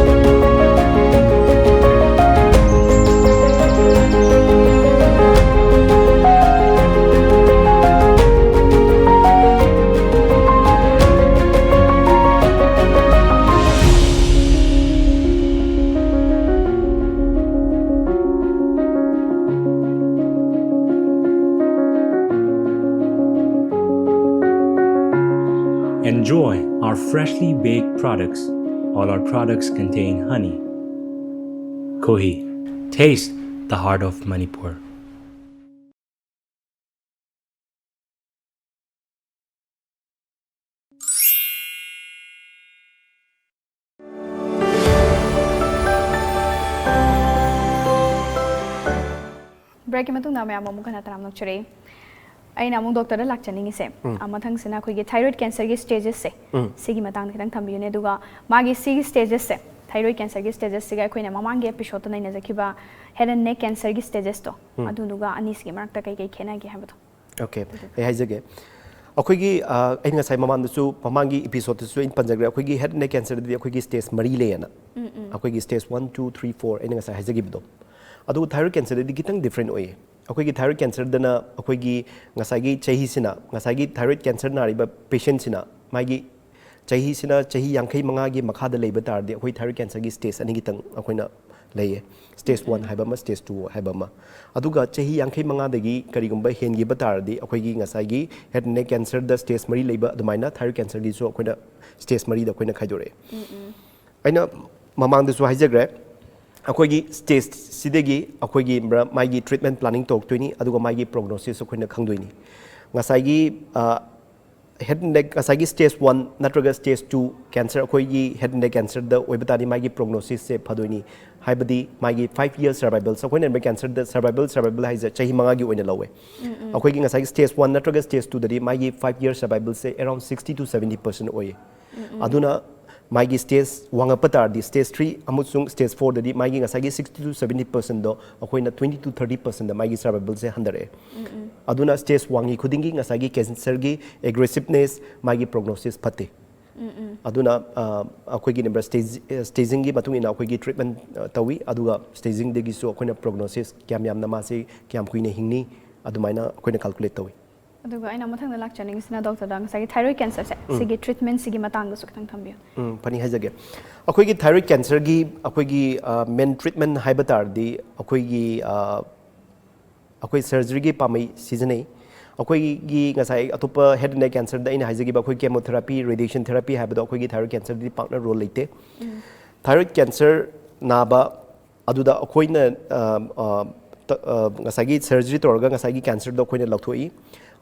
freshly baked products. All our products contain honey. Kohi, taste the heart of Manipur. ꯕ꯭ꯔꯦꯛꯀꯤ ꯃꯇꯨꯡꯗ ꯃꯌꯥꯝ ꯑꯃꯨꯛ ꯍꯟꯅ ꯇꯔꯥꯝꯅ ꯑꯣꯛꯆꯔꯤ꯫ ꯑꯩꯅ ꯑꯃꯨꯛ ꯗꯣꯛꯇꯔꯗ ꯂꯥꯛꯆꯅꯤꯡꯉꯤꯁꯦ, ꯎꯝ꯫ ꯑ, ꯃꯊꯪꯁꯤꯅ ꯑꯩꯈꯣꯏꯒꯤ ꯊꯥꯏꯔꯣꯏꯗ ꯀꯦꯟꯁꯔꯒꯤ ꯁ꯭ꯇꯦꯖꯦꯁꯁꯦ, ꯎꯝ꯫ ꯁꯤꯒꯤ ꯃꯇꯥꯡꯗ ꯈꯤꯇꯪ ꯊꯝꯕꯤꯌꯨꯅꯦ꯫ ꯑꯗꯨꯒ ꯃꯥꯒꯤ ꯁꯤꯒꯤ ꯁ꯭ꯇꯦꯖꯦꯁꯁꯦ, ꯊꯥꯏꯔꯣꯏꯗ ꯀꯦꯟꯁꯔꯒꯤ ꯁ꯭ꯇꯦꯖꯦꯁꯁꯤꯒ ꯑꯩꯈꯣꯏꯅ ꯃꯃꯥꯡꯒꯤ ꯑꯦꯄꯤꯁꯣꯗꯇ ꯅꯩꯅꯖꯈꯤꯕ ꯍꯦꯗ ꯑꯦꯟ ꯅꯦꯛ ꯀꯦꯟꯁꯔꯒꯤ ꯁ꯭ꯇꯦꯖꯦꯁꯇꯣ, ꯎꯝ꯫ ꯑꯗꯨꯗꯨꯒ ꯑꯅꯤꯁꯤꯒꯤ ꯃꯔꯛꯇ ꯀꯩ ꯀꯩ ꯈꯦꯠꯅꯒꯦ ꯍꯥꯏꯕꯗꯣ? ꯑꯣꯀꯦ, ꯑꯩ ꯍꯥꯏꯖꯒꯦ꯫ ꯑꯩꯈꯣꯏꯒꯤ, ꯑ, ꯑꯩꯅ ꯉꯁꯥꯏ ꯃꯃꯥꯡꯗꯁꯨ, ꯃꯃꯥꯡꯒꯤ ꯏꯄꯤꯁꯣꯗꯇꯁꯨ ꯑꯩꯅ ꯄꯟꯖꯈ꯭ꯔꯦ, ꯑꯩꯈꯣꯏꯒꯤ ꯍꯦꯗ ꯑꯦꯟ ꯅꯦꯛ ꯀꯦꯟꯁꯔꯗꯗꯤ ꯑꯩꯈꯣꯏꯒꯤ ꯁ꯭ꯇꯦꯖ ꯃꯔꯤ ꯂꯩꯌꯦꯅ꯫ ꯑꯩꯈꯣꯏꯒꯤ stage one, two, three, four ꯑꯩꯅ ꯉꯁꯥꯏ ꯍꯥꯏꯖꯈꯤꯕꯗꯣ꯫ ꯑꯗꯨꯕꯨ ꯊꯥꯏꯔꯣꯏꯗ ꯀꯦꯟꯁꯔꯗꯗꯤ ꯈꯤꯇꯪ ꯗꯤꯐ꯭ꯔꯦꯟ ꯑꯣꯏꯌꯦ꯫ ꯑꯩꯈꯣꯏꯒꯤ ꯊꯥꯏꯔꯣꯏꯗ ꯀꯦꯟꯁꯔꯗꯅ ꯑꯩꯈꯣꯏꯒꯤ ꯉꯁꯥꯏꯒꯤ ꯆꯍꯤꯁꯤꯅ, ꯉꯁꯥꯏꯒꯤ ꯊꯥꯏꯔꯣꯏꯗ ꯀꯦꯟꯁꯔ ꯅꯥꯔꯤꯕ ꯄꯦꯁꯦꯟꯁꯤꯅ ꯃꯥꯒꯤ ꯆꯍꯤꯁꯤꯅ ꯆꯍꯤ ꯌꯥꯡꯈꯩ ꯃꯉꯥꯒꯤ ꯃꯈꯥꯗ ꯂꯩꯕ ꯇꯥꯔꯗꯤ ꯑꯩꯈꯣꯏ ꯊꯥꯏꯔꯣꯏꯗ ꯀꯦꯟꯁꯔꯒꯤ ꯁ꯭ꯇꯦꯖ ꯑꯅꯤꯒꯤꯇꯪ ꯑꯩꯈꯣꯏꯅ ꯂꯩꯌꯦ, ꯁ꯭ꯇꯦꯖ ꯋꯥꯟ ꯍꯥꯏꯕ ꯑꯃ, ꯁ꯭ꯇꯦꯖ ꯇꯨ ꯍꯥꯏꯕ ꯑꯃ꯫ ꯑꯗꯨꯒ ꯆꯍꯤ ꯌꯥꯡꯈꯩ ꯃꯉꯥꯗꯒꯤ ꯀꯔꯤꯒꯨꯝꯕ ꯍꯦꯟꯈꯤꯕ ꯇꯥꯔꯗꯤ ꯑꯩꯈꯣꯏꯒꯤ ꯉꯁꯥꯏꯒꯤ ꯍꯦꯗ ꯅꯦꯛ ꯀꯦꯟꯁꯔꯗ ꯁ꯭ꯇꯦꯖ ꯃꯔꯤ ꯂꯩꯕ ꯑꯗꯨꯃꯥꯏꯅ ꯊꯥꯏꯔꯣꯏꯗ ꯀꯦꯟꯁꯔꯒꯤꯁꯨ ꯑꯩꯈꯣꯏꯅ ꯁ꯭ꯇꯦꯖ ꯃꯔꯤꯗ ꯑꯩꯈꯣꯏꯅ ꯈꯥꯏꯗꯣꯔꯛꯑꯦ꯫ ꯑꯩꯅ ꯃꯃꯥꯡꯗꯁꯨ ꯍꯥꯏꯖꯈ꯭ꯔꯦ, ꯑꯩꯈꯣꯏꯒꯤ ꯁ꯭ꯇꯦꯖꯁꯤꯗꯒꯤ ꯑꯩꯈꯣꯏꯒꯤ ꯃꯥꯒꯤ ꯇ꯭ꯔꯤꯠꯃꯦꯟ ꯄ꯭ꯂꯥꯅꯤꯡ ꯇꯧꯔꯛꯇꯣꯏꯅꯤ, ꯑꯗꯨꯒ ꯃꯥꯒꯤ ꯄ꯭ꯔꯣꯒꯅꯣꯁꯤꯁ ꯑꯩꯈꯣꯏꯅ ꯈꯪꯗꯣꯏꯅꯤ꯫ ꯉꯁꯥꯏꯒꯤ, ꯑ, ꯍꯦꯗ ꯅꯦꯛ, ꯉꯁꯥꯏꯒꯤ ꯁ꯭ꯇꯦꯖ ꯋꯥꯟ ꯅꯠꯇ꯭ꯔꯒ ꯁ꯭ꯇꯦꯖ ꯇꯨ ꯀꯦꯟꯁꯔ, ꯑꯩꯈꯣꯏꯒꯤ ꯍꯦꯗ ꯅꯦꯛ ꯀꯦꯟꯁꯔꯗ ꯑꯣꯏꯕ ꯇꯥꯔꯗꯤ ꯃꯥꯒꯤ ꯄ꯭ꯔꯣꯒꯅꯣꯁꯤꯁꯁꯦ ꯐꯗꯣꯏꯅꯤ, ꯍꯥꯏꯕꯗꯤ ꯃꯥꯒꯤ ꯐꯥꯏꯚ ꯌꯔꯁ ꯁꯔꯚꯥꯏꯕꯜꯁ, ꯑꯩꯈꯣꯏꯅ ꯀꯦꯟꯁꯔꯗ ꯁꯔꯚꯥꯏꯕꯜ, ꯁꯔꯚꯥꯏꯕꯜ ꯍꯥꯏꯁꯦ ꯆꯍꯤ ꯃꯉꯥꯒꯤ ꯑꯣꯏꯅ ꯂꯧꯋꯦ꯫ ꯑꯩꯈꯣꯏꯒꯤ ꯉꯁꯥꯏꯒꯤ ꯁ꯭ꯇꯦꯖ ꯋꯥꯟ ꯅꯠꯇ꯭ꯔꯒ ꯁ꯭ꯇꯦꯖ ꯇꯨꯗꯗꯤ ꯃꯥꯒꯤ ꯐꯥꯏꯚ ꯌꯔꯁ ꯁꯔꯚꯥꯏꯕꯜꯁꯦ around sixty to seventy percent ꯑꯣꯏꯌꯦ꯫ ꯑꯗꯨꯅ ꯃꯥꯒꯤ ꯁ꯭ꯇꯦꯖ ꯋꯥꯡꯉꯛꯄ ꯇꯥꯔꯗꯤ, ꯁ꯭ꯇꯦꯖ ꯊ꯭ꯔꯤ ꯑꯃꯁꯨꯡ ꯁ꯭ꯇꯦꯖ ꯐꯣꯔꯗꯗꯤ ꯃꯥꯒꯤ ꯉꯁꯥꯏꯒꯤ ꯁꯤꯛꯁꯇꯤ ꯇꯨ ꯁꯚꯦꯟꯇꯤ ꯄꯔꯁꯦꯟꯗꯣ ꯑꯩꯈꯣꯏꯅ ꯇ꯭ꯋꯦꯟꯇꯤ ꯇꯨ ꯊꯥꯔꯇꯤ ꯄꯔꯁꯦꯟꯗ ꯃꯥꯒꯤ ꯁꯔꯚꯥꯏꯕꯜꯁꯦ ꯍꯟꯊꯔꯛꯑꯦ꯫ ꯑꯗꯨꯅ ꯁ꯭ꯇꯦꯖ ꯋꯥꯡꯉꯤ ꯈꯨꯗꯤꯡꯒꯤ ꯉꯁꯥꯏꯒꯤ ꯀꯦꯟꯁꯔꯒꯤ ꯑꯦꯒ꯭ꯔꯦꯁꯤꯚꯅꯦꯁ, ꯃꯥꯒꯤ ꯄ꯭ꯔꯣꯒꯅꯣꯁꯤꯁ ꯐꯠꯇꯦ꯫ ꯑꯗꯨꯅ, ꯑ, ꯑꯩꯈꯣꯏꯒꯤ ꯅꯝꯕꯔ ꯁ꯭ꯇꯦꯖ-, ꯁ꯭ꯇꯦꯖꯤꯡꯒꯤ ꯃꯇꯨꯡ ꯏꯟꯅ ꯑꯩꯈꯣꯏꯒꯤ ꯇ꯭ꯔꯤꯠꯃꯦꯟ, ꯑ, ꯇꯧꯏ, ꯑꯗꯨꯒ ꯁ꯭ꯇꯦꯖꯤꯡꯗꯒꯤꯁꯨ ꯑꯩꯈꯣꯏꯅ ꯄ꯭ꯔꯣꯒꯅꯣꯁꯤꯁ ꯀꯌꯥꯝ ꯌꯥꯝꯅ ꯃꯥꯁꯤ ꯀꯌꯥꯝ ꯀꯨꯏꯅ ꯍꯤꯡꯅꯤ ꯑꯗꯨꯃꯥꯏꯅ ꯑꯩꯈꯣꯏꯅ ꯀꯥꯜꯀꯨꯂꯦꯠ ꯇꯧꯏ꯫ ꯑꯗꯨꯒ ꯑꯩꯅ ꯃꯊꯪꯗ ꯂꯥꯛꯆꯅꯤꯡꯉꯤꯁꯤꯅ ꯗꯣꯛꯇꯔꯗ ꯉꯁꯥꯏꯒꯤ ꯊꯥꯏꯔꯣꯏꯗ ꯀꯦꯟꯁꯔꯁꯦ, ꯁꯤꯒꯤ ꯇ꯭ꯔꯤꯠꯃꯦꯟꯁꯤꯒꯤ ꯃꯇꯥꯡꯗꯁꯨ ꯈꯤꯇꯪ ꯊꯝꯕꯤꯌꯨ꯫ ꯎꯝ, ꯐꯅꯤ ꯍꯥꯏꯖꯒꯦ꯫ ꯑꯩꯈꯣꯏꯒꯤ ꯊꯥꯏꯔꯣꯏꯗ ꯀꯦꯟꯁꯔꯒꯤ ꯑꯩꯈꯣꯏꯒꯤ, ꯑ, ꯃꯦꯟ ꯇ꯭ꯔꯤꯠꯃꯦꯟ ꯍꯥꯏꯕ ꯇꯥꯔꯗꯤ ꯑꯩꯈꯣꯏꯒꯤ, ꯑ, ꯑꯩꯈꯣꯏ ꯁꯔꯖꯔꯤꯒꯤ ꯄꯥꯝꯕꯩ ꯁꯤꯖꯤꯟꯅꯩ꯫ ꯑꯩꯈꯣꯏꯒꯤ ꯉꯁꯥꯏ ꯑꯇꯣꯞꯄ head and neck cancerꯗ ꯑꯩꯅ ꯍꯥꯏꯖꯈꯤꯕ ꯑꯩꯈꯣꯏ chemotherapy, radiation therapy ꯍꯥꯏꯕꯗꯣ ꯑꯩꯈꯣꯏꯒꯤ thyroid cancerꯗꯗꯤ ꯄꯥꯛꯅ role ꯂꯩꯇꯦ꯫ Thyroid cancer ꯅꯥꯕ ꯑꯗꯨꯗ ꯑꯩꯈꯣꯏꯅ ꯑ, ꯑ, ꯇ- ꯑ, ꯉꯁꯥꯏꯒꯤ surgery ꯇꯧꯔꯒ ꯉꯁꯥꯏꯒꯤ cancerꯗꯣ ꯑꯩꯈꯣꯏꯅ ꯂꯧꯊꯣꯛꯏ꯫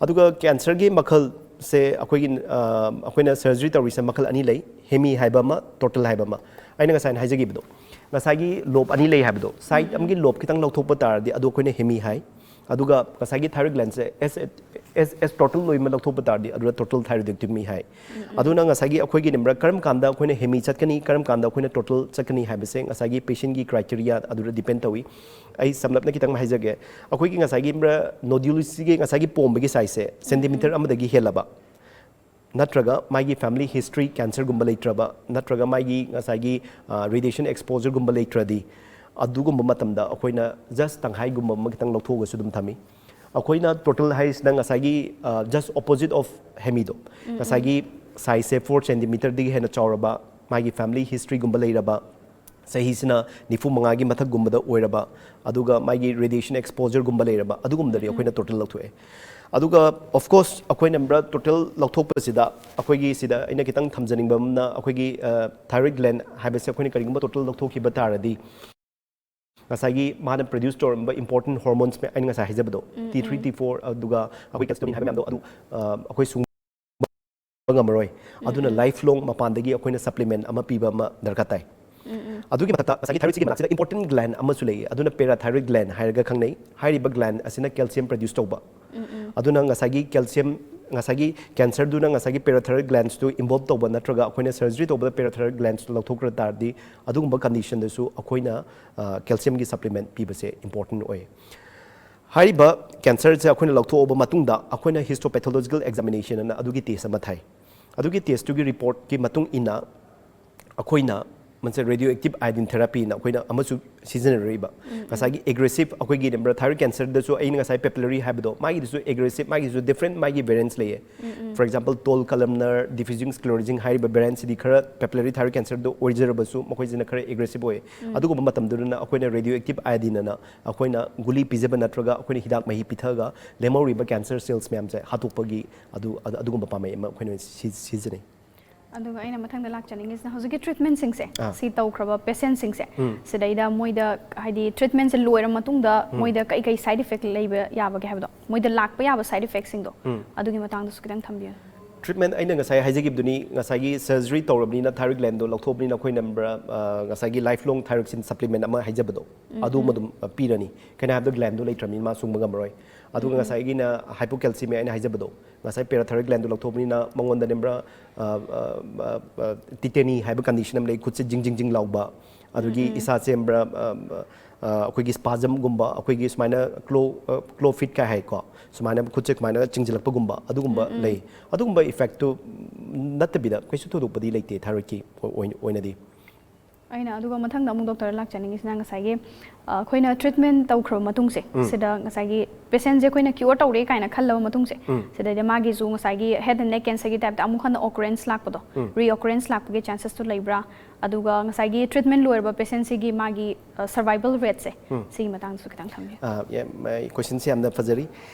ꯑꯗꯨꯒ cancerꯒꯤ ꯃꯈꯜꯁꯦ ꯑꯩꯈꯣꯏꯒꯤ ꯑ, ꯑꯩꯈꯣꯏꯅ surgery ꯇꯧꯔꯤꯁꯦ ꯃꯈꯜ ꯑꯅꯤ ꯂꯩ, hemi ꯍꯥꯏꯕ ꯑꯃ, total ꯍꯥꯏꯕ ꯑꯃ꯫ ꯑꯩꯅ ꯉꯁꯥꯏꯅ ꯍꯥꯏꯖꯈꯤꯕꯗꯣ, ꯉꯁꯥꯏꯒꯤ lobe ꯑꯅꯤ ꯂꯩ ꯍꯥꯏꯕꯗꯣ, side ꯑꯃꯒꯤ lobe ꯈꯤꯇꯪ ꯂꯧꯊꯣꯛꯄ ꯇꯥꯔꯗꯤ ꯑꯗꯨ ꯑꯩꯈꯣꯏꯅ hemi ꯍꯥꯏ꯫ ꯑꯗꯨꯒ ꯉꯁꯥꯏꯒꯤ thyroid glandꯁꯦ as as as total ꯂꯣꯏꯅꯃꯛ ꯂꯧꯊꯣꯛꯄ ꯇꯥꯔꯗꯤ ꯑꯗꯨꯗ total thyroidectomy ꯍꯥꯏ꯫ ꯑꯗꯨꯅ ꯉꯁꯥꯏꯒꯤ ꯑꯩꯈꯣꯏꯒꯤ number ꯀꯔꯝ ꯀꯥꯟꯗ ꯑꯩꯈꯣꯏꯅ hemi ꯆꯠꯀꯅꯤ, ꯀꯔꯝ ꯀꯥꯟꯗ ꯑꯩꯈꯣꯏꯅ total ꯆꯠꯀꯅꯤ ꯍꯥꯏꯕꯁꯦ ꯉꯁꯥꯏꯒꯤ patientꯒꯤ criteria ꯑꯗꯨꯗ depend ꯇꯧꯏ꯫ ꯑꯩ ꯁꯝꯂꯞꯅ ꯈꯤꯇꯪ ꯍꯥꯏꯖꯒꯦ꯫ ꯑꯩꯈꯣꯏꯒꯤ ꯉꯁꯥꯏꯒꯤ noduleꯁꯤꯒꯤ ꯉꯁꯥꯏꯒꯤ ꯄꯣꯝꯕꯒꯤ sizeꯁꯦ centimeter ꯑꯃꯗꯒꯤ ꯍꯦꯜꯂꯕ, ꯅꯠꯇ꯭ꯔꯒ ꯃꯥꯒꯤ family history cancerꯒꯨꯝꯕ ꯂꯩꯇ꯭ꯔꯕ, ꯅꯠꯇ꯭ꯔꯒ ꯃꯥꯒꯤ ꯉꯁꯥꯏꯒꯤ radiation exposureꯒꯨꯝꯕ ꯂꯩꯇ꯭ꯔꯗꯤ, ꯑꯗꯨꯒꯨꯝꯕ ꯃꯇꯝꯗ ꯑꯩꯈꯣꯏꯅ just ꯇꯪꯈꯥꯏꯒꯨꯝꯕ ꯑꯃ ꯈꯤꯇꯪ ꯂꯧꯊꯣꯛꯑꯒꯁꯨ ꯑꯗꯨꯝ ꯊꯝꯃꯤ꯫ ꯑꯩꯈꯣꯏꯅ total ꯍꯥꯏꯁꯤꯅ ꯉꯁꯥꯏꯒꯤ just opposite of hemiꯗꯣ, ꯉꯁꯥꯏꯒꯤ sizeꯁꯦ four centimeterꯗꯒꯤ ꯍꯦꯟꯅ ꯆꯥꯎꯔꯕ, ꯃꯥꯒꯤ family historyꯒꯨꯝꯕ ꯂꯩꯔꯕ, ꯆꯍꯤꯁꯤꯅ ꯅꯤꯐꯨ ꯃꯉꯥꯒꯤ ꯃꯊꯛꯒꯨꯝꯕꯗ ꯑꯣꯏꯔꯕ, ꯑꯗꯨꯒ ꯃꯥꯒꯤ radiation exposureꯒꯨꯝꯕ ꯂꯩꯔꯕ, ꯑꯗꯨꯒꯨꯝꯕꯗꯗꯤ ꯑꯩꯈꯣꯏꯅ total ꯂꯧꯊꯣꯛꯑꯦ꯫ ꯑꯗꯨꯒ of course ꯑꯩꯈꯣꯏꯅ ꯄꯨꯔꯥ total ꯂꯧꯊꯣꯛꯄꯁꯤꯗ ꯑꯩꯈꯣꯏꯒꯤ ꯁꯤꯗ ꯑꯩꯅ ꯈꯤꯇꯪ ꯊꯝꯖꯅꯤꯡꯕ ꯑꯃꯅ, ꯑꯩꯈꯣꯏꯒꯤ thyroid gland ꯍꯥꯏꯕꯁꯦ ꯑꯩꯈꯣꯏꯅ ꯀꯔꯤꯒꯨꯝꯕ total ꯂꯧꯊꯣꯛꯈꯤꯕ ꯇꯥꯔꯗꯤ, ꯉꯁꯥꯏꯒꯤ ꯃꯥꯅ produce ꯇꯧꯔꯝꯕ important hormones ꯑꯩꯅ ꯉꯁꯥꯏ ꯍꯥꯏꯖꯕꯗꯣ, T three, T four, ꯑꯗꯨꯒ ꯑꯩꯈꯣꯏ calcitonin ꯍꯥꯏꯕ ꯃꯌꯥꯝꯗꯣ, ꯑꯗꯨ ꯑꯩꯈꯣꯏ ꯁꯨꯡꯕ ꯉꯝꯃꯔꯣꯏ꯫ ꯑꯗꯨꯅ life long ꯃꯄꯥꯟꯗꯒꯤ ꯑꯩꯈꯣꯏꯅ supplement ꯑꯃ ꯄꯤꯕ ꯑꯃ ꯗꯔꯀꯥꯔ ꯇꯥꯏ꯫ ꯑꯗꯨꯒꯤ ꯃꯊꯛꯇ ꯉꯁꯥꯏꯒꯤ thyroidꯁꯤꯒꯤ ꯃꯅꯥꯛꯁꯤꯗ important gland ꯑꯃꯁꯨ ꯂꯩ, ꯑꯗꯨꯅ parathyroid gland ꯍꯥꯏꯔꯒ ꯈꯪꯅꯩ꯫ ꯍꯥꯏꯔꯤꯕ gland ꯑꯁꯤꯅ calcium produce ꯇꯧꯕ꯫ ꯑꯗꯨꯅ ꯉꯁꯥꯏꯒꯤ calcium, ꯉꯁꯥꯏꯒꯤ cancerꯗꯨꯅ ꯉꯁꯥꯏꯒꯤ parathyroid glandsꯇꯨ involve ꯇꯧꯕ ꯅꯠꯇ꯭ꯔꯒ ꯑꯩꯈꯣꯏꯅ surgery ꯇꯧꯕꯗ parathyroid glandsꯇꯨ ꯂꯧꯊꯣꯛꯈ꯭ꯔ ꯇꯥꯔꯗꯤ, ꯑꯗꯨꯒꯨꯝꯕ conditionꯗꯁꯨ ꯑꯩꯈꯣꯏꯅ calciumꯒꯤ supplement ꯄꯤꯕꯁꯦ important ꯑꯣꯏ꯫ ꯍꯥꯏꯔꯤꯕ cancerꯁꯦ ꯑꯩꯈꯣꯏꯅ ꯂꯧꯊꯣꯛꯑꯕ ꯃꯇꯨꯡꯗ ꯑꯩꯈꯣꯏꯅ histopathological examination ꯑꯅ ꯑꯗꯨꯒꯤ test ꯑꯃ ꯊꯥꯏ꯫ ꯑꯗꯨꯒꯤ testꯇꯨꯒꯤ reportꯀꯤ ꯃꯇꯨꯡ ꯏꯟꯅ ꯑꯩꯈꯣꯏꯅ ꯃꯁꯦ ꯔꯦꯗꯤꯑꯣ ꯑꯦꯛꯇꯤꯚ ꯑꯥꯏꯑꯣꯗꯤꯟ ꯊꯦꯔꯥꯄꯤꯅ ꯑꯩꯈꯣꯏꯅ ꯑꯃꯁꯨ ꯁꯤꯖꯤꯟꯅꯔꯤꯕ꯫ ꯉꯁꯥꯏꯒꯤ ꯑꯦꯒ꯭ꯔꯦꯁꯤꯚ ꯑꯩꯈꯣꯏꯒꯤ ꯅꯝꯕꯔ ꯊꯥꯏꯔꯣꯏꯗ ꯀꯦꯟꯁꯔꯗꯁꯨ ꯑꯩꯅ ꯉꯁꯥꯏ ꯄꯦꯄꯤꯂꯔꯤ ꯍꯥꯏꯕꯗꯣ, ꯃꯥꯒꯤꯗꯨꯁꯨ ꯑꯦꯒ꯭ꯔꯦꯁꯤꯚ, ꯃꯥꯒꯤꯁꯨ ꯗꯤꯐ꯭ꯔꯦꯟ, ꯃꯥꯒꯤ ꯚꯦꯔꯤꯌꯦꯟꯁ ꯂꯩꯌꯦ꯫ ꯐꯣꯔ ꯑꯦꯛꯖꯥꯝꯄꯜ, ꯇꯣꯜ ꯀꯂꯝꯅꯔ ꯗꯤꯐ꯭ꯌꯨꯖꯤꯡ ꯁ꯭ꯀ꯭ꯂꯦꯔꯣꯖꯤꯡ ꯍꯥꯏꯔꯤꯕ ꯚꯦꯔꯤꯌꯦꯟꯁꯤꯗꯤ ꯈꯔ ꯄꯦꯄꯤꯂꯔꯤ ꯊꯥꯏꯔꯣꯏꯗ ꯀꯦꯟꯁꯔꯗ ꯑꯣꯏꯖꯔꯕꯁꯨ ꯃꯈꯣꯏꯁꯤꯅ ꯈꯔ ꯑꯦꯒ꯭ꯔꯦꯁꯤꯚ ꯑꯣꯏꯌꯦ꯫ ꯑꯗꯨꯒꯨꯝꯕ ꯃꯇꯝꯗꯨꯗꯅ ꯑꯩꯈꯣꯏꯅ ꯔꯦꯗꯤꯑꯣ ꯑꯦꯛꯇꯤꯚ ꯑꯥꯏꯑꯣꯗꯤꯟ ꯑꯅ ꯑꯩꯈꯣꯏꯅ ꯒꯨꯂꯤ ꯄꯤꯖꯕ ꯅꯠꯇ꯭ꯔꯒ ꯑꯩꯈꯣꯏꯅ ꯍꯤꯗꯥꯛ ꯃꯍꯤ ꯄꯤꯊꯛꯑꯒ ꯂꯦꯝꯍꯧꯔꯤꯕ ꯀꯦꯟꯁꯔ ꯁꯦꯜꯁ ꯃꯌꯥꯝꯁꯦ ꯍꯥꯠꯇꯣꯛꯄꯒꯤ ꯑꯗꯨ, ꯑꯗꯨ, ꯑꯗꯨꯒꯨꯝꯕ ꯄꯥꯝꯕꯩ ꯑꯃ ꯑꯩꯈꯣꯏꯅ ꯁꯤ-, ꯁꯤꯖꯤꯟꯅꯩ꯫ ꯑꯗꯨꯒ ꯑꯩꯅ ꯃꯊꯪꯗ ꯂꯥꯛꯆꯅꯤꯡꯉꯤꯁꯤꯅ ꯍꯧꯖꯤꯛꯀꯤ ꯇ꯭ꯔꯤꯠꯃꯦꯟꯁꯤꯡꯁꯦ, ꯑꯥ꯫ ꯁꯤ ꯇꯧꯈ꯭ꯔꯕ ꯄꯦꯁꯦꯟꯁꯤꯡꯁꯦ, ꯎꯝ꯫ ꯁꯤꯗꯩꯗ ꯃꯣꯏꯗ, ꯍꯥꯏꯗꯤ, ꯇ꯭ꯔꯤꯠꯃꯦꯟꯁꯦ ꯂꯣꯏꯔ ꯃꯇꯨꯡꯗ ꯎꯝ꯫ ꯃꯣꯏꯗ ꯀꯩ ꯀꯩ ꯁꯥꯏꯗ ꯏꯐꯦꯛ ꯂꯩꯕ ꯌꯥꯕꯒꯦ ꯍꯥꯏꯕꯗꯣ, ꯃꯣꯏꯗ ꯂꯥꯛꯄ ꯌꯥꯕ ꯁꯥꯏꯗ ꯏꯐꯦꯛꯁꯤꯡꯗꯣ, ꯎꯝ꯫ ꯑꯗꯨꯒꯤ ꯃꯇꯥꯡꯗꯁꯨ ꯈꯤꯇꯪ ꯊꯝꯕꯤꯌꯨ꯫ ꯇ꯭ꯔꯤꯠꯃꯦꯟ ꯑꯩꯅ ꯉꯁꯥꯏ ꯍꯥꯏꯖꯈꯤꯕꯗꯨꯅꯤ, ꯉꯁꯥꯏꯒꯤ ꯁꯔꯖꯔꯤ ꯇꯧꯔꯕꯅꯤꯅ ꯊꯥꯏꯔꯣꯏꯗ ꯒ꯭ꯂꯦꯟꯗꯣ ꯂꯧꯊꯣꯛꯑꯕꯅꯤꯅ ꯑꯩꯈꯣꯏꯅ, ꯑ, ꯉꯁꯥꯏꯒꯤ ꯂꯥꯏꯐ ꯂꯣꯡ ꯊꯥꯏꯔꯣꯏꯗ ꯁꯞꯄ꯭ꯂꯤꯃꯦꯟ ꯑꯃ ꯍꯥꯏꯖꯕꯗꯣ, ꯎꯝ, ꯑꯗꯨ ꯑꯃ ꯎꯝ꯫ ꯑꯗꯨꯝ, ꯑ, ꯄꯤꯔꯅꯤ꯫ ꯀꯩꯅꯣ ꯍꯥꯏꯕꯗ ꯒ꯭ꯂꯦꯟꯗꯣ ꯂꯩꯇ꯭ꯔꯕꯅꯤꯅ ꯃꯥ ꯁꯨꯡꯕ ꯉꯝꯃꯔꯣꯏ꯫ ꯑꯗꯨꯒ ꯎꯝ, ꯎꯝ꯫ ꯉꯁꯥꯏꯒꯤꯅ ꯍꯥꯏꯄꯣꯀꯦꯜꯁꯤꯃꯤꯌꯥ ꯑꯩꯅ ꯍꯥꯏꯖꯕꯗꯣ, ꯉꯁꯥꯏ ꯄꯦꯔꯥꯊꯥꯏꯔꯣꯏꯗ ꯒ꯭ꯂꯦꯟꯗꯣ ꯂꯧꯊꯣꯛꯄꯅꯤꯅ ꯃꯉꯣꯟꯗ ꯅꯦꯝꯕ꯭ꯔꯥ, ꯑ, ꯑ, ꯑ, ꯑ, ꯇꯤꯇꯦꯅꯤ ꯍꯥꯏꯕ ꯀꯟꯗꯤꯁꯟ ꯑꯃ ꯂꯩ, ꯈꯨꯠꯁꯦ ꯖꯤꯡ ꯖꯤꯡ ꯖꯤꯡ ꯂꯥꯎꯕ, ꯑꯗꯨꯒꯤ ꯎꯝ, ꯎꯝ꯫ ꯏꯁꯥꯁꯦ ꯅꯦꯝꯕ꯭ꯔꯥ, ꯑ, ꯑ, ꯑ, ꯑꯩꯈꯣꯏꯒꯤ ꯁ꯭ꯄꯥꯖꯝꯒꯨꯝꯕ, ꯑꯩꯈꯣꯏꯒꯤ ꯁꯨꯃꯥꯏꯅ ꯀ꯭ꯂꯣ, ꯑ, ꯀ꯭ꯂꯣ ꯐꯤꯠ ꯀꯥꯏ ꯍꯥꯏꯀꯣ, ꯁꯨꯃꯥꯏꯅ ꯈꯨꯠꯁꯦ ꯁꯨꯃꯥꯏꯅ ꯆꯤꯡꯁꯤꯜꯂꯛꯄꯒꯨꯝꯕ ꯑꯗꯨꯒꯨꯝꯕ ꯎꯝ, ꯎꯝ꯫ ꯂꯩ꯫ ꯑꯗꯨꯒꯨꯝꯕ ꯏꯐꯦꯛꯇꯨ ꯅꯠꯇꯕꯤꯗ ꯀꯩꯁꯨ ꯊꯣꯏꯗꯣꯛꯄꯗꯤ ꯂꯩꯇꯦ ꯊꯥꯏꯔꯣꯏꯗꯀꯤ ꯑꯣꯏ-, ꯑꯣꯏꯅꯗꯤ꯫ ꯑꯩꯅ ꯑꯗꯨꯒ ꯃꯊꯪꯗ ꯑꯃꯨꯛ ꯗꯣꯛꯇꯔꯗ ꯂꯥꯛꯆꯅꯤꯡꯉꯤꯁꯤꯅ ꯉꯁꯥꯏꯒꯤ, ꯑ, ꯑꯩꯈꯣꯏꯅ ꯇ꯭ꯔꯤꯠꯃꯦꯟ ꯇꯧꯈ꯭ꯔꯕ ꯃꯇꯨꯡꯁꯦ, ꯎꯝ꯫ ꯁꯤꯗ ꯉꯁꯥꯏꯒꯤ ꯄꯦꯁꯦꯟꯁꯦ ꯑꯩꯈꯣꯏꯅ ꯀ꯭ꯌꯣꯔ ꯇꯧꯔꯦ ꯀꯥꯏꯅ ꯈꯜꯂꯕ ꯃꯇꯨꯡꯁꯦ, ꯎꯝ꯫ ꯁꯤꯗꯩꯗ ꯃꯥꯒꯤꯁꯨ ꯉꯁꯥꯏꯒꯤ ꯍꯦꯗ ꯑꯦꯟ ꯅꯦꯛ ꯀꯦꯟꯁꯔꯒꯤ ꯇꯥꯏꯞꯇ ꯑꯃꯨꯛ ꯍꯟꯅ ꯑꯣꯀꯔꯦꯟꯁ ꯂꯥꯛꯄꯗꯣ, ꯎꯝ꯫ ꯔꯤꯑꯣꯀꯔꯦꯟꯁ ꯂꯥꯛꯄꯒꯤ ꯆꯥꯟꯁꯦꯁꯇꯨ ꯂꯩꯕ꯭ꯔꯥ? ꯑꯗꯨꯒ ꯉꯁꯥꯏꯒꯤ ꯇ꯭ꯔꯤꯠꯃꯦꯟ ꯂꯣꯏꯔꯕ ꯄꯦꯁꯦꯟꯁꯤꯒꯤ ꯃꯥꯒꯤ, ꯑ, ꯁꯔꯚꯥꯏꯕꯜ ꯔꯦꯠꯁꯦ, ꯎꯝ꯫ ꯁꯤꯒꯤ ꯃꯇꯥꯡꯗꯁꯨ ꯈꯤꯇꯪ ꯊꯝꯕꯤꯌꯨ꯫ ꯑ, ꯌꯥꯝ, ꯑ, ꯀꯣꯏꯁꯟꯁꯦ ꯌꯥꯝꯅ ꯐꯖꯔꯤ꯫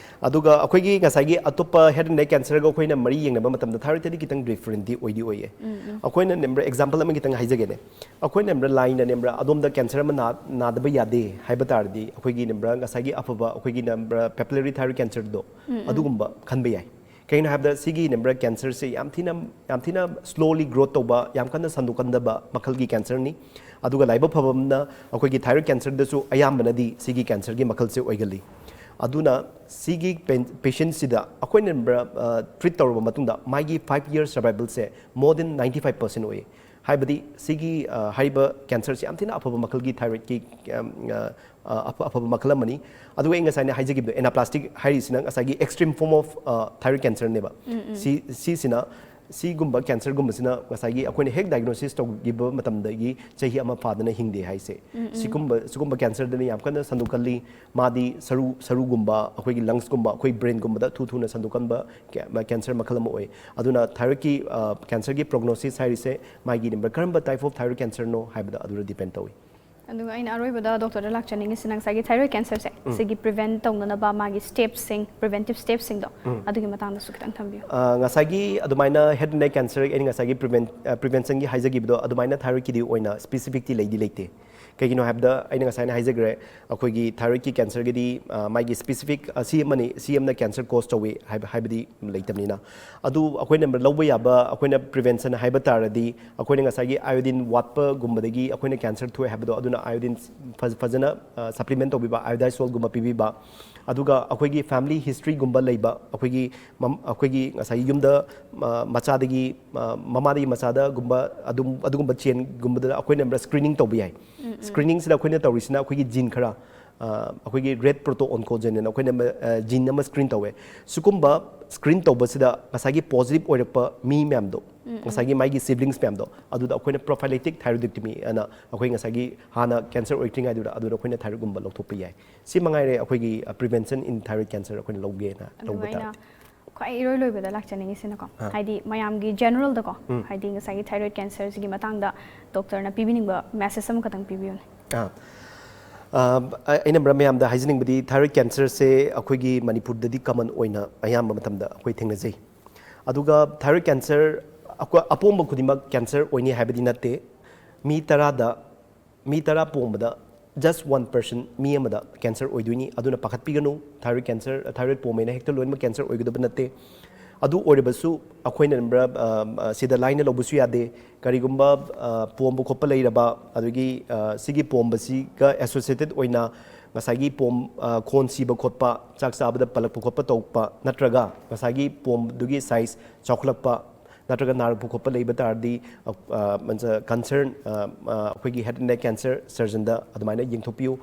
ꯑꯗꯨꯒ ꯑꯩꯈꯣꯏꯒꯤ ꯉꯁꯥꯏꯒꯤ ꯑꯇꯣꯞꯄ ꯍꯦꯗ ꯑꯦꯟ ꯅꯦꯛ ꯀꯦꯟꯁꯔꯒ ꯑꯩꯈꯣꯏꯅ ꯃꯔꯤ ꯌꯦꯡꯅꯕ ꯃꯇꯝꯗ ꯊꯥꯏꯔꯣꯏꯗꯇꯗꯤ ꯈꯤꯇꯪ ꯗꯤꯐ꯭ꯔꯦꯟꯗꯤ ꯑꯣꯏꯗꯤ ꯑꯣꯏꯌꯦ꯫ ꯎꯝ, ꯎꯝ꯫ ꯑꯩꯈꯣꯏꯅ ꯅꯦꯝꯕ꯭ꯔꯥ ꯑꯦꯛꯖꯥꯝꯄꯜ ꯑꯃ ꯈꯤꯇꯪ ꯍꯥꯏꯖꯒꯦꯅꯦ꯫ ꯑꯩꯈꯣꯏ ꯅꯦꯝꯕ꯭ꯔꯥ ꯂꯥꯏꯅ ꯅꯦꯝꯕ꯭ꯔꯥ ꯑꯗꯣꯝꯗ ꯀꯦꯟꯁꯔ ꯑꯃ ꯅꯥ-, ꯅꯥꯗꯕ ꯌꯥꯗꯦ ꯍꯥꯏꯕ ꯇꯥꯔꯗꯤ ꯑꯩꯈꯣꯏꯒꯤ ꯅꯦꯝꯕ꯭ꯔꯥ ꯉꯁꯥꯏꯒꯤ ꯑꯐꯕ ꯑꯩꯈꯣꯏꯒꯤ ꯅꯦꯝꯕ꯭ꯔꯥ ꯄꯦꯄꯤꯂꯔꯤ ꯊꯥꯏꯔꯣꯏꯗ ꯀꯦꯟꯁꯔꯗꯣ ꯎꯝ, ꯎꯝ꯫ ꯑꯗꯨꯒꯨꯝꯕ ꯈꯟꯕ ꯌꯥꯏ꯫ ꯀꯩꯒꯤꯅꯣ ꯍꯥꯏꯕꯗ ꯁꯤꯒꯤ ꯅꯦꯝꯕ꯭ꯔꯥ ꯀꯦꯟꯁꯔꯁꯦ ꯌꯥꯝ ꯊꯤꯅ, ꯌꯥꯝ ꯊꯤꯅ ꯁ꯭ꯂꯣꯂꯤ ꯒ꯭ꯔꯣꯠ ꯇꯧꯕ, ꯌꯥꯝ ꯀꯟꯅ ꯁꯟꯗꯣꯛꯀꯟꯗꯕ ꯃꯈꯜꯒꯤ ꯀꯦꯟꯁꯔꯅꯤ꯫ ꯑꯗꯨꯒ ꯂꯥꯏꯕꯛ ꯐꯕ ꯑꯃꯅ ꯑꯩꯈꯣꯏꯒꯤ ꯊꯥꯏꯔꯣꯏꯗ ꯀꯦꯟꯁꯔꯗꯁꯨ ꯑꯌꯥꯝꯕꯅꯗꯤ ꯁꯤꯒꯤ ꯀꯦꯟꯁꯔꯒꯤ ꯃꯈꯜꯁꯦ ꯑꯣꯏꯒꯜꯂꯤ꯫ ꯑꯗꯨꯅ ꯁꯤꯒꯤ ꯄꯦꯟ-, ꯄꯦꯁꯦꯟꯁꯤꯗ ꯑꯩꯈꯣꯏꯅ ꯅꯦꯝꯕ꯭ꯔꯥ, ꯑ, ꯇ꯭ꯔꯤꯠ ꯇꯧꯔꯕ ꯃꯇꯨꯡꯗ ꯃꯥꯒꯤ ꯐꯥꯏꯚ ꯌꯔꯁ ꯁꯔꯚꯥꯏꯕꯜꯁꯦ more than ninety five percent ꯑꯣꯏꯌꯦ꯫ ꯍꯥꯏꯕꯗꯤ ꯁꯤꯒꯤ, ꯑ, ꯍꯥꯏꯔꯤꯕ ꯀꯦꯟꯁꯔꯁꯦ ꯌꯥꯝ ꯊꯤꯅ ꯑꯐꯕ ꯃꯈꯜꯒꯤ ꯊꯥꯏꯔꯣꯏꯗꯀꯤ, ꯑꯝ, ꯑ, ꯑ, ꯑꯐ-, ꯑꯐꯕ ꯃꯈꯜ ꯑꯃꯅꯤ꯫ ꯑꯗꯨꯒ ꯑꯩ ꯉꯁꯥꯏꯅ ꯍꯥꯏꯖꯈꯤꯕꯗꯣ, ꯑꯦꯅꯥꯄ꯭ꯂꯥꯁꯇꯤꯛ ꯍꯥꯏꯔꯤꯁꯤꯅ ꯉꯁꯥꯏꯒꯤ extreme form of, ꯑ, thyroid cancerꯅꯦꯕ꯫ ꯎꯝ, ꯎꯝ꯫ ꯁꯤ-, ꯁꯤꯁꯤꯅ ꯁꯤꯒꯨꯝꯕ ꯀꯦꯟꯁꯔꯒꯨꯝꯕꯁꯤꯅ ꯉꯁꯥꯏꯒꯤ ꯑꯩꯈꯣꯏꯅ ꯍꯦꯛ ꯗꯥꯏꯒꯅꯣꯁꯤꯁ ꯇꯧꯈꯤꯕ ꯃꯇꯝꯗꯒꯤ ꯆꯍꯤ ꯑꯃ ꯐꯥꯗꯅ ꯍꯤꯡꯗꯦ ꯍꯥꯏꯁꯦ, ꯁꯤꯒꯨꯝꯕ ꯁꯤꯒꯨꯝꯕ ꯀꯦꯟꯁꯔꯗꯅ ꯌꯥꯝ ꯀꯟꯅ ꯁꯟꯗꯣꯛꯀꯜꯂꯤ꯫ ꯃꯥꯗꯤ ꯁꯔꯨ ꯁꯔꯨꯒꯨꯝꯕ, ꯑꯩꯈꯣꯏꯒꯤ ꯂꯪꯁꯀꯨꯝꯕ, ꯑꯩꯈꯣꯏ ꯕ꯭ꯔꯦꯟꯒꯨꯝꯕꯗ ꯊꯨ ꯊꯨꯅ ꯁꯟꯗꯣꯛꯀꯟꯕ ꯀꯦ- ꯀꯦꯟꯁꯔ ꯃꯈꯜ ꯑꯃ ꯑꯣꯏ꯫ ꯑꯗꯨꯅ ꯊꯥꯏꯔꯣꯏꯗꯀꯤ, ꯑ, ꯀꯦꯟꯁꯔꯒꯤ ꯄ꯭ꯔꯣꯒꯅꯣꯁꯤꯁ ꯍꯥꯏꯔꯤꯁꯦ ꯃꯥꯒꯤ ꯅꯝꯕꯔ ꯀꯔꯝꯕ ꯇꯥꯏꯞ ꯑꯣꯐ ꯊꯥꯏꯔꯣꯏꯗ ꯀꯦꯟꯁꯔꯅꯣ ꯍꯥꯏꯕꯗ ꯑꯗꯨꯗ ꯗꯤꯄꯦꯟ ꯇꯧꯏ꯫ ꯑꯗꯨꯒ ꯑꯩꯅ ꯑꯔꯣꯏꯕꯗ ꯗꯣꯛꯇꯔꯗ ꯂꯥꯛꯆꯅꯤꯡꯉꯤꯁꯤꯅ ꯉꯁꯥꯏꯒꯤ ꯊꯥꯏꯔꯣꯏꯗ ꯀꯦꯟꯁꯔꯁꯦ ꯁꯤꯒꯤ ꯄ꯭ꯔꯤꯚꯦꯟ ꯇꯧꯅꯅꯕ ꯃꯥꯒꯤ ꯁ꯭ꯇꯦꯞꯁꯤꯡ, ꯄ꯭ꯔꯤꯚꯦꯟꯇꯤꯞ ꯁ꯭ꯇꯦꯞꯁꯤꯡꯗꯣ ꯑꯗꯨꯒꯤ ꯃꯇꯥꯡꯗꯁꯨ ꯈꯤꯇꯪ ꯊꯝꯕꯤꯌꯨ꯫ ꯑ, ꯉꯁꯥꯏꯒꯤ ꯑꯗꯨꯃꯥꯏꯅ ꯍꯦꯗ ꯑꯦꯟ ꯅꯦꯛ ꯀꯦꯟꯁꯔ ꯑꯩꯅ ꯉꯁꯥꯏꯒꯤ ꯄ꯭ꯔꯤꯚꯦꯟ ꯄ꯭ꯔꯤꯚꯦꯟꯁꯟꯒꯤ ꯍꯥꯏꯖꯈꯤꯕꯗꯣ ꯑꯗꯨꯃꯥꯏꯅ ꯊꯥꯏꯔꯣꯏꯗꯀꯤꯗꯤ ꯑꯣꯏꯅ ꯁ꯭ꯄꯦꯁꯤꯐꯤꯛꯇꯤ ꯂꯩꯗꯤ ꯂꯩꯇꯦ꯫ ꯀꯩꯒꯤꯅꯣ ꯍꯥꯏꯕꯗ ꯑꯩꯅ ꯉꯁꯥꯏꯅ ꯍꯥꯏꯖꯈ꯭ꯔꯦ, ꯑꯩꯈꯣꯏꯒꯤ ꯊꯥꯏꯔꯣꯏꯗꯀꯤ ꯀꯦꯟꯁꯔꯒꯤꯗꯤ, ꯑ, ꯃꯥꯒꯤ ꯁ꯭ꯄꯦꯁꯤꯐꯤꯛ, ꯑ, ꯁꯤ ꯑꯃꯅꯤ, ꯁꯤ ꯑꯃꯅ ꯀꯦꯟꯁꯔ ꯀꯣꯁ ꯇꯧꯏ ꯍꯥꯏꯕ ꯍꯥꯏꯕꯗꯤ ꯂꯩꯇꯕꯅꯤꯅ꯫ ꯑꯗꯨ ꯑꯩꯈꯣꯏꯅ ꯂꯧꯕ ꯌꯥꯕ ꯑꯩꯈꯣꯏꯅ ꯄ꯭ꯔꯤꯚꯦꯟꯁꯟ ꯍꯥꯏꯕ ꯇꯥꯔꯗꯤ ꯑꯩꯈꯣꯏꯅ ꯉꯁꯥꯏꯒꯤ ꯑꯥꯏꯑꯣꯗꯤꯟ ꯋꯥꯠꯄꯒꯨꯝꯕꯗꯒꯤ ꯑꯩꯈꯣꯏꯅ ꯀꯦꯟꯁꯔ ꯊꯣꯛꯑꯦ ꯍꯥꯏꯕꯗꯣ, ꯑꯗꯨꯅ ꯑꯥꯏꯑꯣꯗꯤꯟ ꯐꯖ- ꯐꯖꯅ, ꯑ, ꯁꯄ꯭ꯂꯤꯃꯦꯟ ꯇꯧꯕꯤꯕ, ꯑꯥꯏꯑꯣꯗꯥꯏꯖꯣꯜꯒꯨꯝꯕ ꯄꯤꯕꯤꯕ, ꯑꯗꯨꯒ ꯑꯩꯈꯣꯏꯒꯤ ꯐꯦꯃꯤꯂꯤ ꯍꯤꯁꯇ꯭ꯔꯤꯒꯨꯝꯕ ꯂꯩꯕ, ꯑꯩꯈꯣꯏꯒꯤ ꯃꯝ- ꯑꯩꯈꯣꯏꯒꯤ ꯉꯁꯥꯏꯒꯤ ꯌꯨꯝꯗ, ꯑ, ꯃꯆꯥꯗꯒꯤ, ꯑ, ꯃꯃꯥꯗꯒꯤ ꯃꯆꯥꯗꯒꯨꯝꯕ ꯑꯗꯨꯝ ꯑꯗꯨꯒꯨꯝꯕ ꯆꯦꯟꯒꯨꯝꯕꯗ ꯑꯩꯈꯣꯏꯅ ꯁ꯭ꯀ꯭ꯔꯤꯅꯤꯡ ꯇꯧꯕ ꯌꯥꯏ꯫ ꯁ꯭ꯀ꯭ꯔꯤꯅꯤꯡꯁꯤꯗ ꯑꯩꯈꯣꯏꯅ ꯇꯧꯔꯤꯁꯤꯅ ꯑꯩꯈꯣꯏꯒꯤ ꯖꯤꯟ ꯈꯔ, ꯑ, ꯑꯩꯈꯣꯏꯒꯤ ꯔꯦꯗ ꯄ꯭ꯔꯣꯇꯣ ꯑꯣꯟꯀꯣꯖꯦꯟ ꯑꯅ ꯑꯩꯈꯣꯏꯅ, ꯑ, ꯖꯤꯟ ꯑꯃ ꯁ꯭ꯀ꯭ꯔꯤꯟ ꯇꯧꯋꯦ꯫ ꯁꯤꯒꯨꯝꯕ ꯁ꯭ꯀ꯭ꯔꯤꯟ ꯇꯧꯕꯁꯤꯗ ꯉꯁꯥꯏꯒꯤ ꯄꯣꯖꯤꯇꯤꯚ ꯑꯣꯏꯔꯛꯄ ꯃꯤ ꯃꯌꯥꯝꯗꯣ, ꯉꯁꯥꯏꯒꯤ ꯃꯥꯒꯤ ꯁꯤꯕ꯭ꯂꯤꯡꯁ ꯃꯌꯥꯝꯗꯣ, ꯑꯗꯨꯗ ꯑꯩꯈꯣꯏꯅ ꯄ꯭ꯔꯣꯐꯥꯏꯂꯦꯛꯇꯤꯛ ꯊꯥꯏꯔꯣꯏꯗꯦꯛꯇꯃꯤ ꯑꯅ ꯑꯩꯈꯣꯏ ꯉꯁꯥꯏꯒꯤ ꯍꯥꯟꯅ ꯀꯦꯟꯁꯔ ꯑꯣꯏꯗ꯭ꯔꯤꯉꯩꯗꯨꯗ ꯑꯗꯨꯗ ꯑꯩꯈꯣꯏꯅ ꯊꯥꯏꯔꯣꯏꯗꯀꯨꯝꯕ ꯂꯧꯊꯣꯛꯄ ꯌꯥꯏ꯫ ꯁꯤ ꯃꯉꯥꯏꯔꯦ ꯑꯩꯈꯣꯏꯒꯤ, ꯑ, ꯄ꯭ꯔꯤꯚꯦꯟꯁꯟ ꯏꯟ ꯊꯥꯏꯔꯣꯏꯗ ꯀꯦꯟꯁꯔ ꯑꯩꯈꯣꯏꯅ ꯂꯧꯒꯦꯅ ꯑꯗꯨꯒ ꯂꯧꯕ ꯑꯩꯅ ꯇꯥꯔꯗꯤ꯫ ꯈ꯭ꯋꯥꯏ ꯏꯔꯣꯏ ꯂꯣꯏꯕꯗ ꯂꯥꯛꯆꯅꯤꯡꯉꯤꯁꯤꯅꯀꯣ, ꯑꯥ꯫ ꯍꯥꯏꯗꯤ ꯃꯌꯥꯝꯒꯤ ꯖꯦꯅꯔꯦꯜꯗꯀꯣ, ꯍꯥꯏꯗꯤ ꯉꯁꯥꯏꯒꯤ ꯊꯥꯏꯔꯣꯏꯗ ꯀꯦꯟꯁꯔꯁꯤꯒꯤ ꯃꯇꯥꯡꯗ ꯗꯣꯛꯇꯔꯅ ꯄꯤꯕꯤꯅꯤꯡꯕ ꯃꯦꯁꯦꯖ ꯑꯃꯈꯛꯇꯪ ꯄꯤꯕꯤꯌꯨꯅꯦ꯫ ꯑꯥ꯫ ꯑ, ꯑꯩꯅ ꯃꯔꯝ ꯃꯌꯥꯝꯗ ꯍꯥꯏꯖꯅꯤꯡꯕꯗꯤ ꯊꯥꯏꯔꯣꯏꯗ ꯀꯦꯟꯁꯔꯁꯦ ꯑꯩꯈꯣꯏꯒꯤ ꯃꯅꯤꯄꯨꯔꯗꯗꯤ ꯀꯃꯟ ꯑꯣꯏꯅ ꯑꯌꯥꯝꯕ ꯃꯇꯝꯗ ꯑꯩꯈꯣꯏ ꯊꯦꯡꯅꯖꯩ꯫ ꯑꯗꯨꯒ ꯊꯥꯏꯔꯣꯏꯗ ꯀꯦꯟꯁꯔ ꯑꯩꯈꯣꯏ ꯑꯄꯣꯝꯕ ꯈꯨꯗꯤꯡꯃꯛ ꯀꯦꯟꯁꯔ ꯑꯣꯏꯅꯤ ꯍꯥꯏꯕꯗꯤ ꯅꯠꯇꯦ꯫ ꯃꯤ ꯇꯔꯥꯗ ꯃꯤ ꯇꯔꯥ ꯄꯣꯝꯕꯗ just one percent ꯃꯤ ꯑꯃꯗ ꯀꯦꯟꯁꯔ ꯑꯣꯏꯗꯣꯏꯅꯤ꯫ ꯑꯗꯨꯅ ꯄꯥꯈꯠꯄꯤꯒꯅꯨ, ꯊꯥꯏꯔꯣꯏꯗ ꯀꯦꯟꯁꯔ, ꯊꯥꯏꯔꯣꯏꯗ ꯄꯣꯝꯃꯦꯅ ꯍꯦꯛꯇ ꯂꯣꯏꯅꯃꯛ ꯀꯦꯟꯁꯔ ꯑꯣꯏꯒꯗꯕ ꯅꯠꯇꯦ꯫ ꯑꯗꯨ ꯑꯣꯏꯔꯕꯁꯨ ꯑꯩꯈꯣꯏꯅ, ꯑ, ꯑ, ꯁꯤꯗ ꯂꯥꯏꯅ ꯂꯧꯕꯁꯨ ꯌꯥꯗꯦ꯫ ꯀꯔꯤꯒꯨꯝꯕ, ꯑ, ꯄꯣꯝꯕ ꯈꯣꯠꯄ ꯂꯩꯔꯕ, ꯑꯗꯒꯤ, ꯑ, ꯁꯤꯒꯤ ꯄꯣꯝꯕꯁꯤꯒ ꯑꯦꯁꯣꯁꯤꯌꯦꯇꯦꯠ ꯑꯣꯏꯅ ꯉꯁꯥꯏꯒꯤ ꯄꯣꯝ, ꯑ, ꯈꯣꯟ ꯁꯤꯕ ꯈꯣꯠꯄ, ꯆꯥꯛ ꯆꯥꯕꯗ ꯄꯜꯂꯛꯄ ꯈꯣꯠꯄ ꯇꯧꯔꯛꯄ, ꯅꯠꯇ꯭ꯔꯒ ꯉꯁꯥꯏꯒꯤ ꯄꯣꯝꯗꯨꯒꯤ ꯁꯥꯏꯖ ꯆꯥꯎꯈꯠꯂꯛꯄ, ꯅꯠꯇ꯭ꯔꯒ ꯅꯥꯔꯛꯄ ꯈꯣꯠꯄ ꯂꯩꯕ ꯇꯥꯔꯗꯤ, ꯑ, ꯑ, ꯀꯟꯁꯔꯟ, ꯑ, ꯑ, ꯑꯩꯈꯣꯏꯒꯤ ꯍꯦꯗ ꯑꯦꯟ ꯅꯦꯛ ꯀꯦꯟꯁꯔ ꯁꯔꯖꯟꯗ ꯑꯗꯨꯃꯥꯏꯅ ꯌꯦꯡꯊꯣꯛꯄꯤꯌꯨ꯫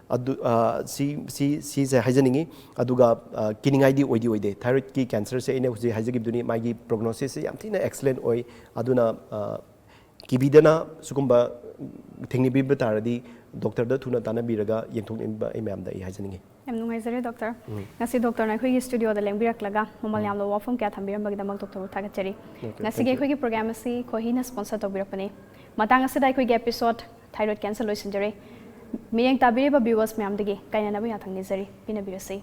ꯑꯗꯨ ꯑ, ꯁꯤ ꯁꯤ ꯁꯤꯁꯦ ꯍꯥꯏꯖꯅꯤꯡꯉꯤ꯫ ꯑꯗꯨꯒ ꯑ, ꯀꯤꯅꯤꯡꯉꯥꯏꯗꯤ ꯑꯣꯏꯗꯤ ꯑꯣꯏꯗꯦ꯫ ꯊꯥꯏꯔꯣꯏꯗꯀꯤ ꯀꯦꯟꯁꯔꯁꯦ ꯑꯩꯅ ꯍꯧꯖꯤꯛ ꯍꯥꯏꯖꯈꯤꯕꯗꯨꯅꯤ, ꯃꯥꯒꯤ ꯄ꯭ꯔꯣꯒꯅꯣꯁꯤꯁꯁꯦ ꯌꯥꯝ ꯊꯤꯅ ꯑꯦꯛꯁꯂꯦꯟ ꯑꯣꯏ꯫ ꯑꯗꯨꯅ ꯑ, ꯀꯤꯕꯤꯗꯅ ꯁꯤꯒꯨꯝꯕ ꯊꯦꯡꯅꯕꯤꯕ ꯇꯥꯔꯗꯤ ꯗꯣꯛꯇꯔꯗ ꯊꯨꯅ ꯇꯥꯟꯅꯕꯤꯔꯒ ꯌꯦꯡꯊꯣꯛꯅꯤꯡꯕ ꯑꯩ ꯃꯌꯥꯝꯗ ꯑꯩ ꯍꯥꯏꯖꯅꯤꯡꯉꯤ꯫ ꯌꯥꯝ ꯅꯨꯡꯉꯥꯏꯖꯔꯦ ꯗꯣꯛꯇꯔ꯫ ꯉꯁꯤ ꯗꯣꯛꯇꯔꯅ ꯑꯩꯈꯣꯏꯒꯤ ꯁ꯭ꯇꯨꯗꯤꯑꯣꯗ ꯂꯦꯡꯕꯤꯔꯛꯂꯒ ꯃꯃꯜ ꯌꯥꯝꯂꯕ ꯋꯥꯐꯝ ꯀꯌꯥ ꯊꯝꯕꯤꯔꯝꯕꯒꯤꯗꯃꯛ ꯗꯣꯛꯇꯔꯕꯨ ꯊꯥꯒꯠꯆꯔꯤ꯫ Okay, ꯉꯁꯤꯒꯤ thank you. ꯑꯩꯈꯣꯏꯒꯤ ꯄ꯭ꯔꯣꯒ꯭ꯔꯥꯝ ꯑꯁꯤ ꯈꯣꯍꯤꯅ ꯁ꯭ꯄꯣꯟꯁꯔ ꯇꯧꯕꯤꯔꯛꯄꯅꯤ꯫ ꯃꯇꯥꯡ ꯑꯁꯤꯗ ꯑꯩꯈꯣꯏꯒꯤ ꯑꯦꯄꯤꯁꯣꯗ ꯊꯥꯏꯔꯣꯏꯗ ꯀꯦꯟꯁꯔ ꯂꯣꯏꯁꯤꯟꯖꯔꯦ꯫ ꯃꯤꯠꯌꯦꯡ ꯇꯥꯕꯤꯔꯤꯕ ꯚ꯭ꯌꯨꯋꯔꯁ ꯃꯌꯥꯝꯗꯒꯤ ꯀꯥꯏꯅꯅꯕ ꯌꯥꯊꯪ ꯅꯤꯖꯔꯤ꯫ ꯄꯤꯅꯕꯤꯔꯁꯤ꯫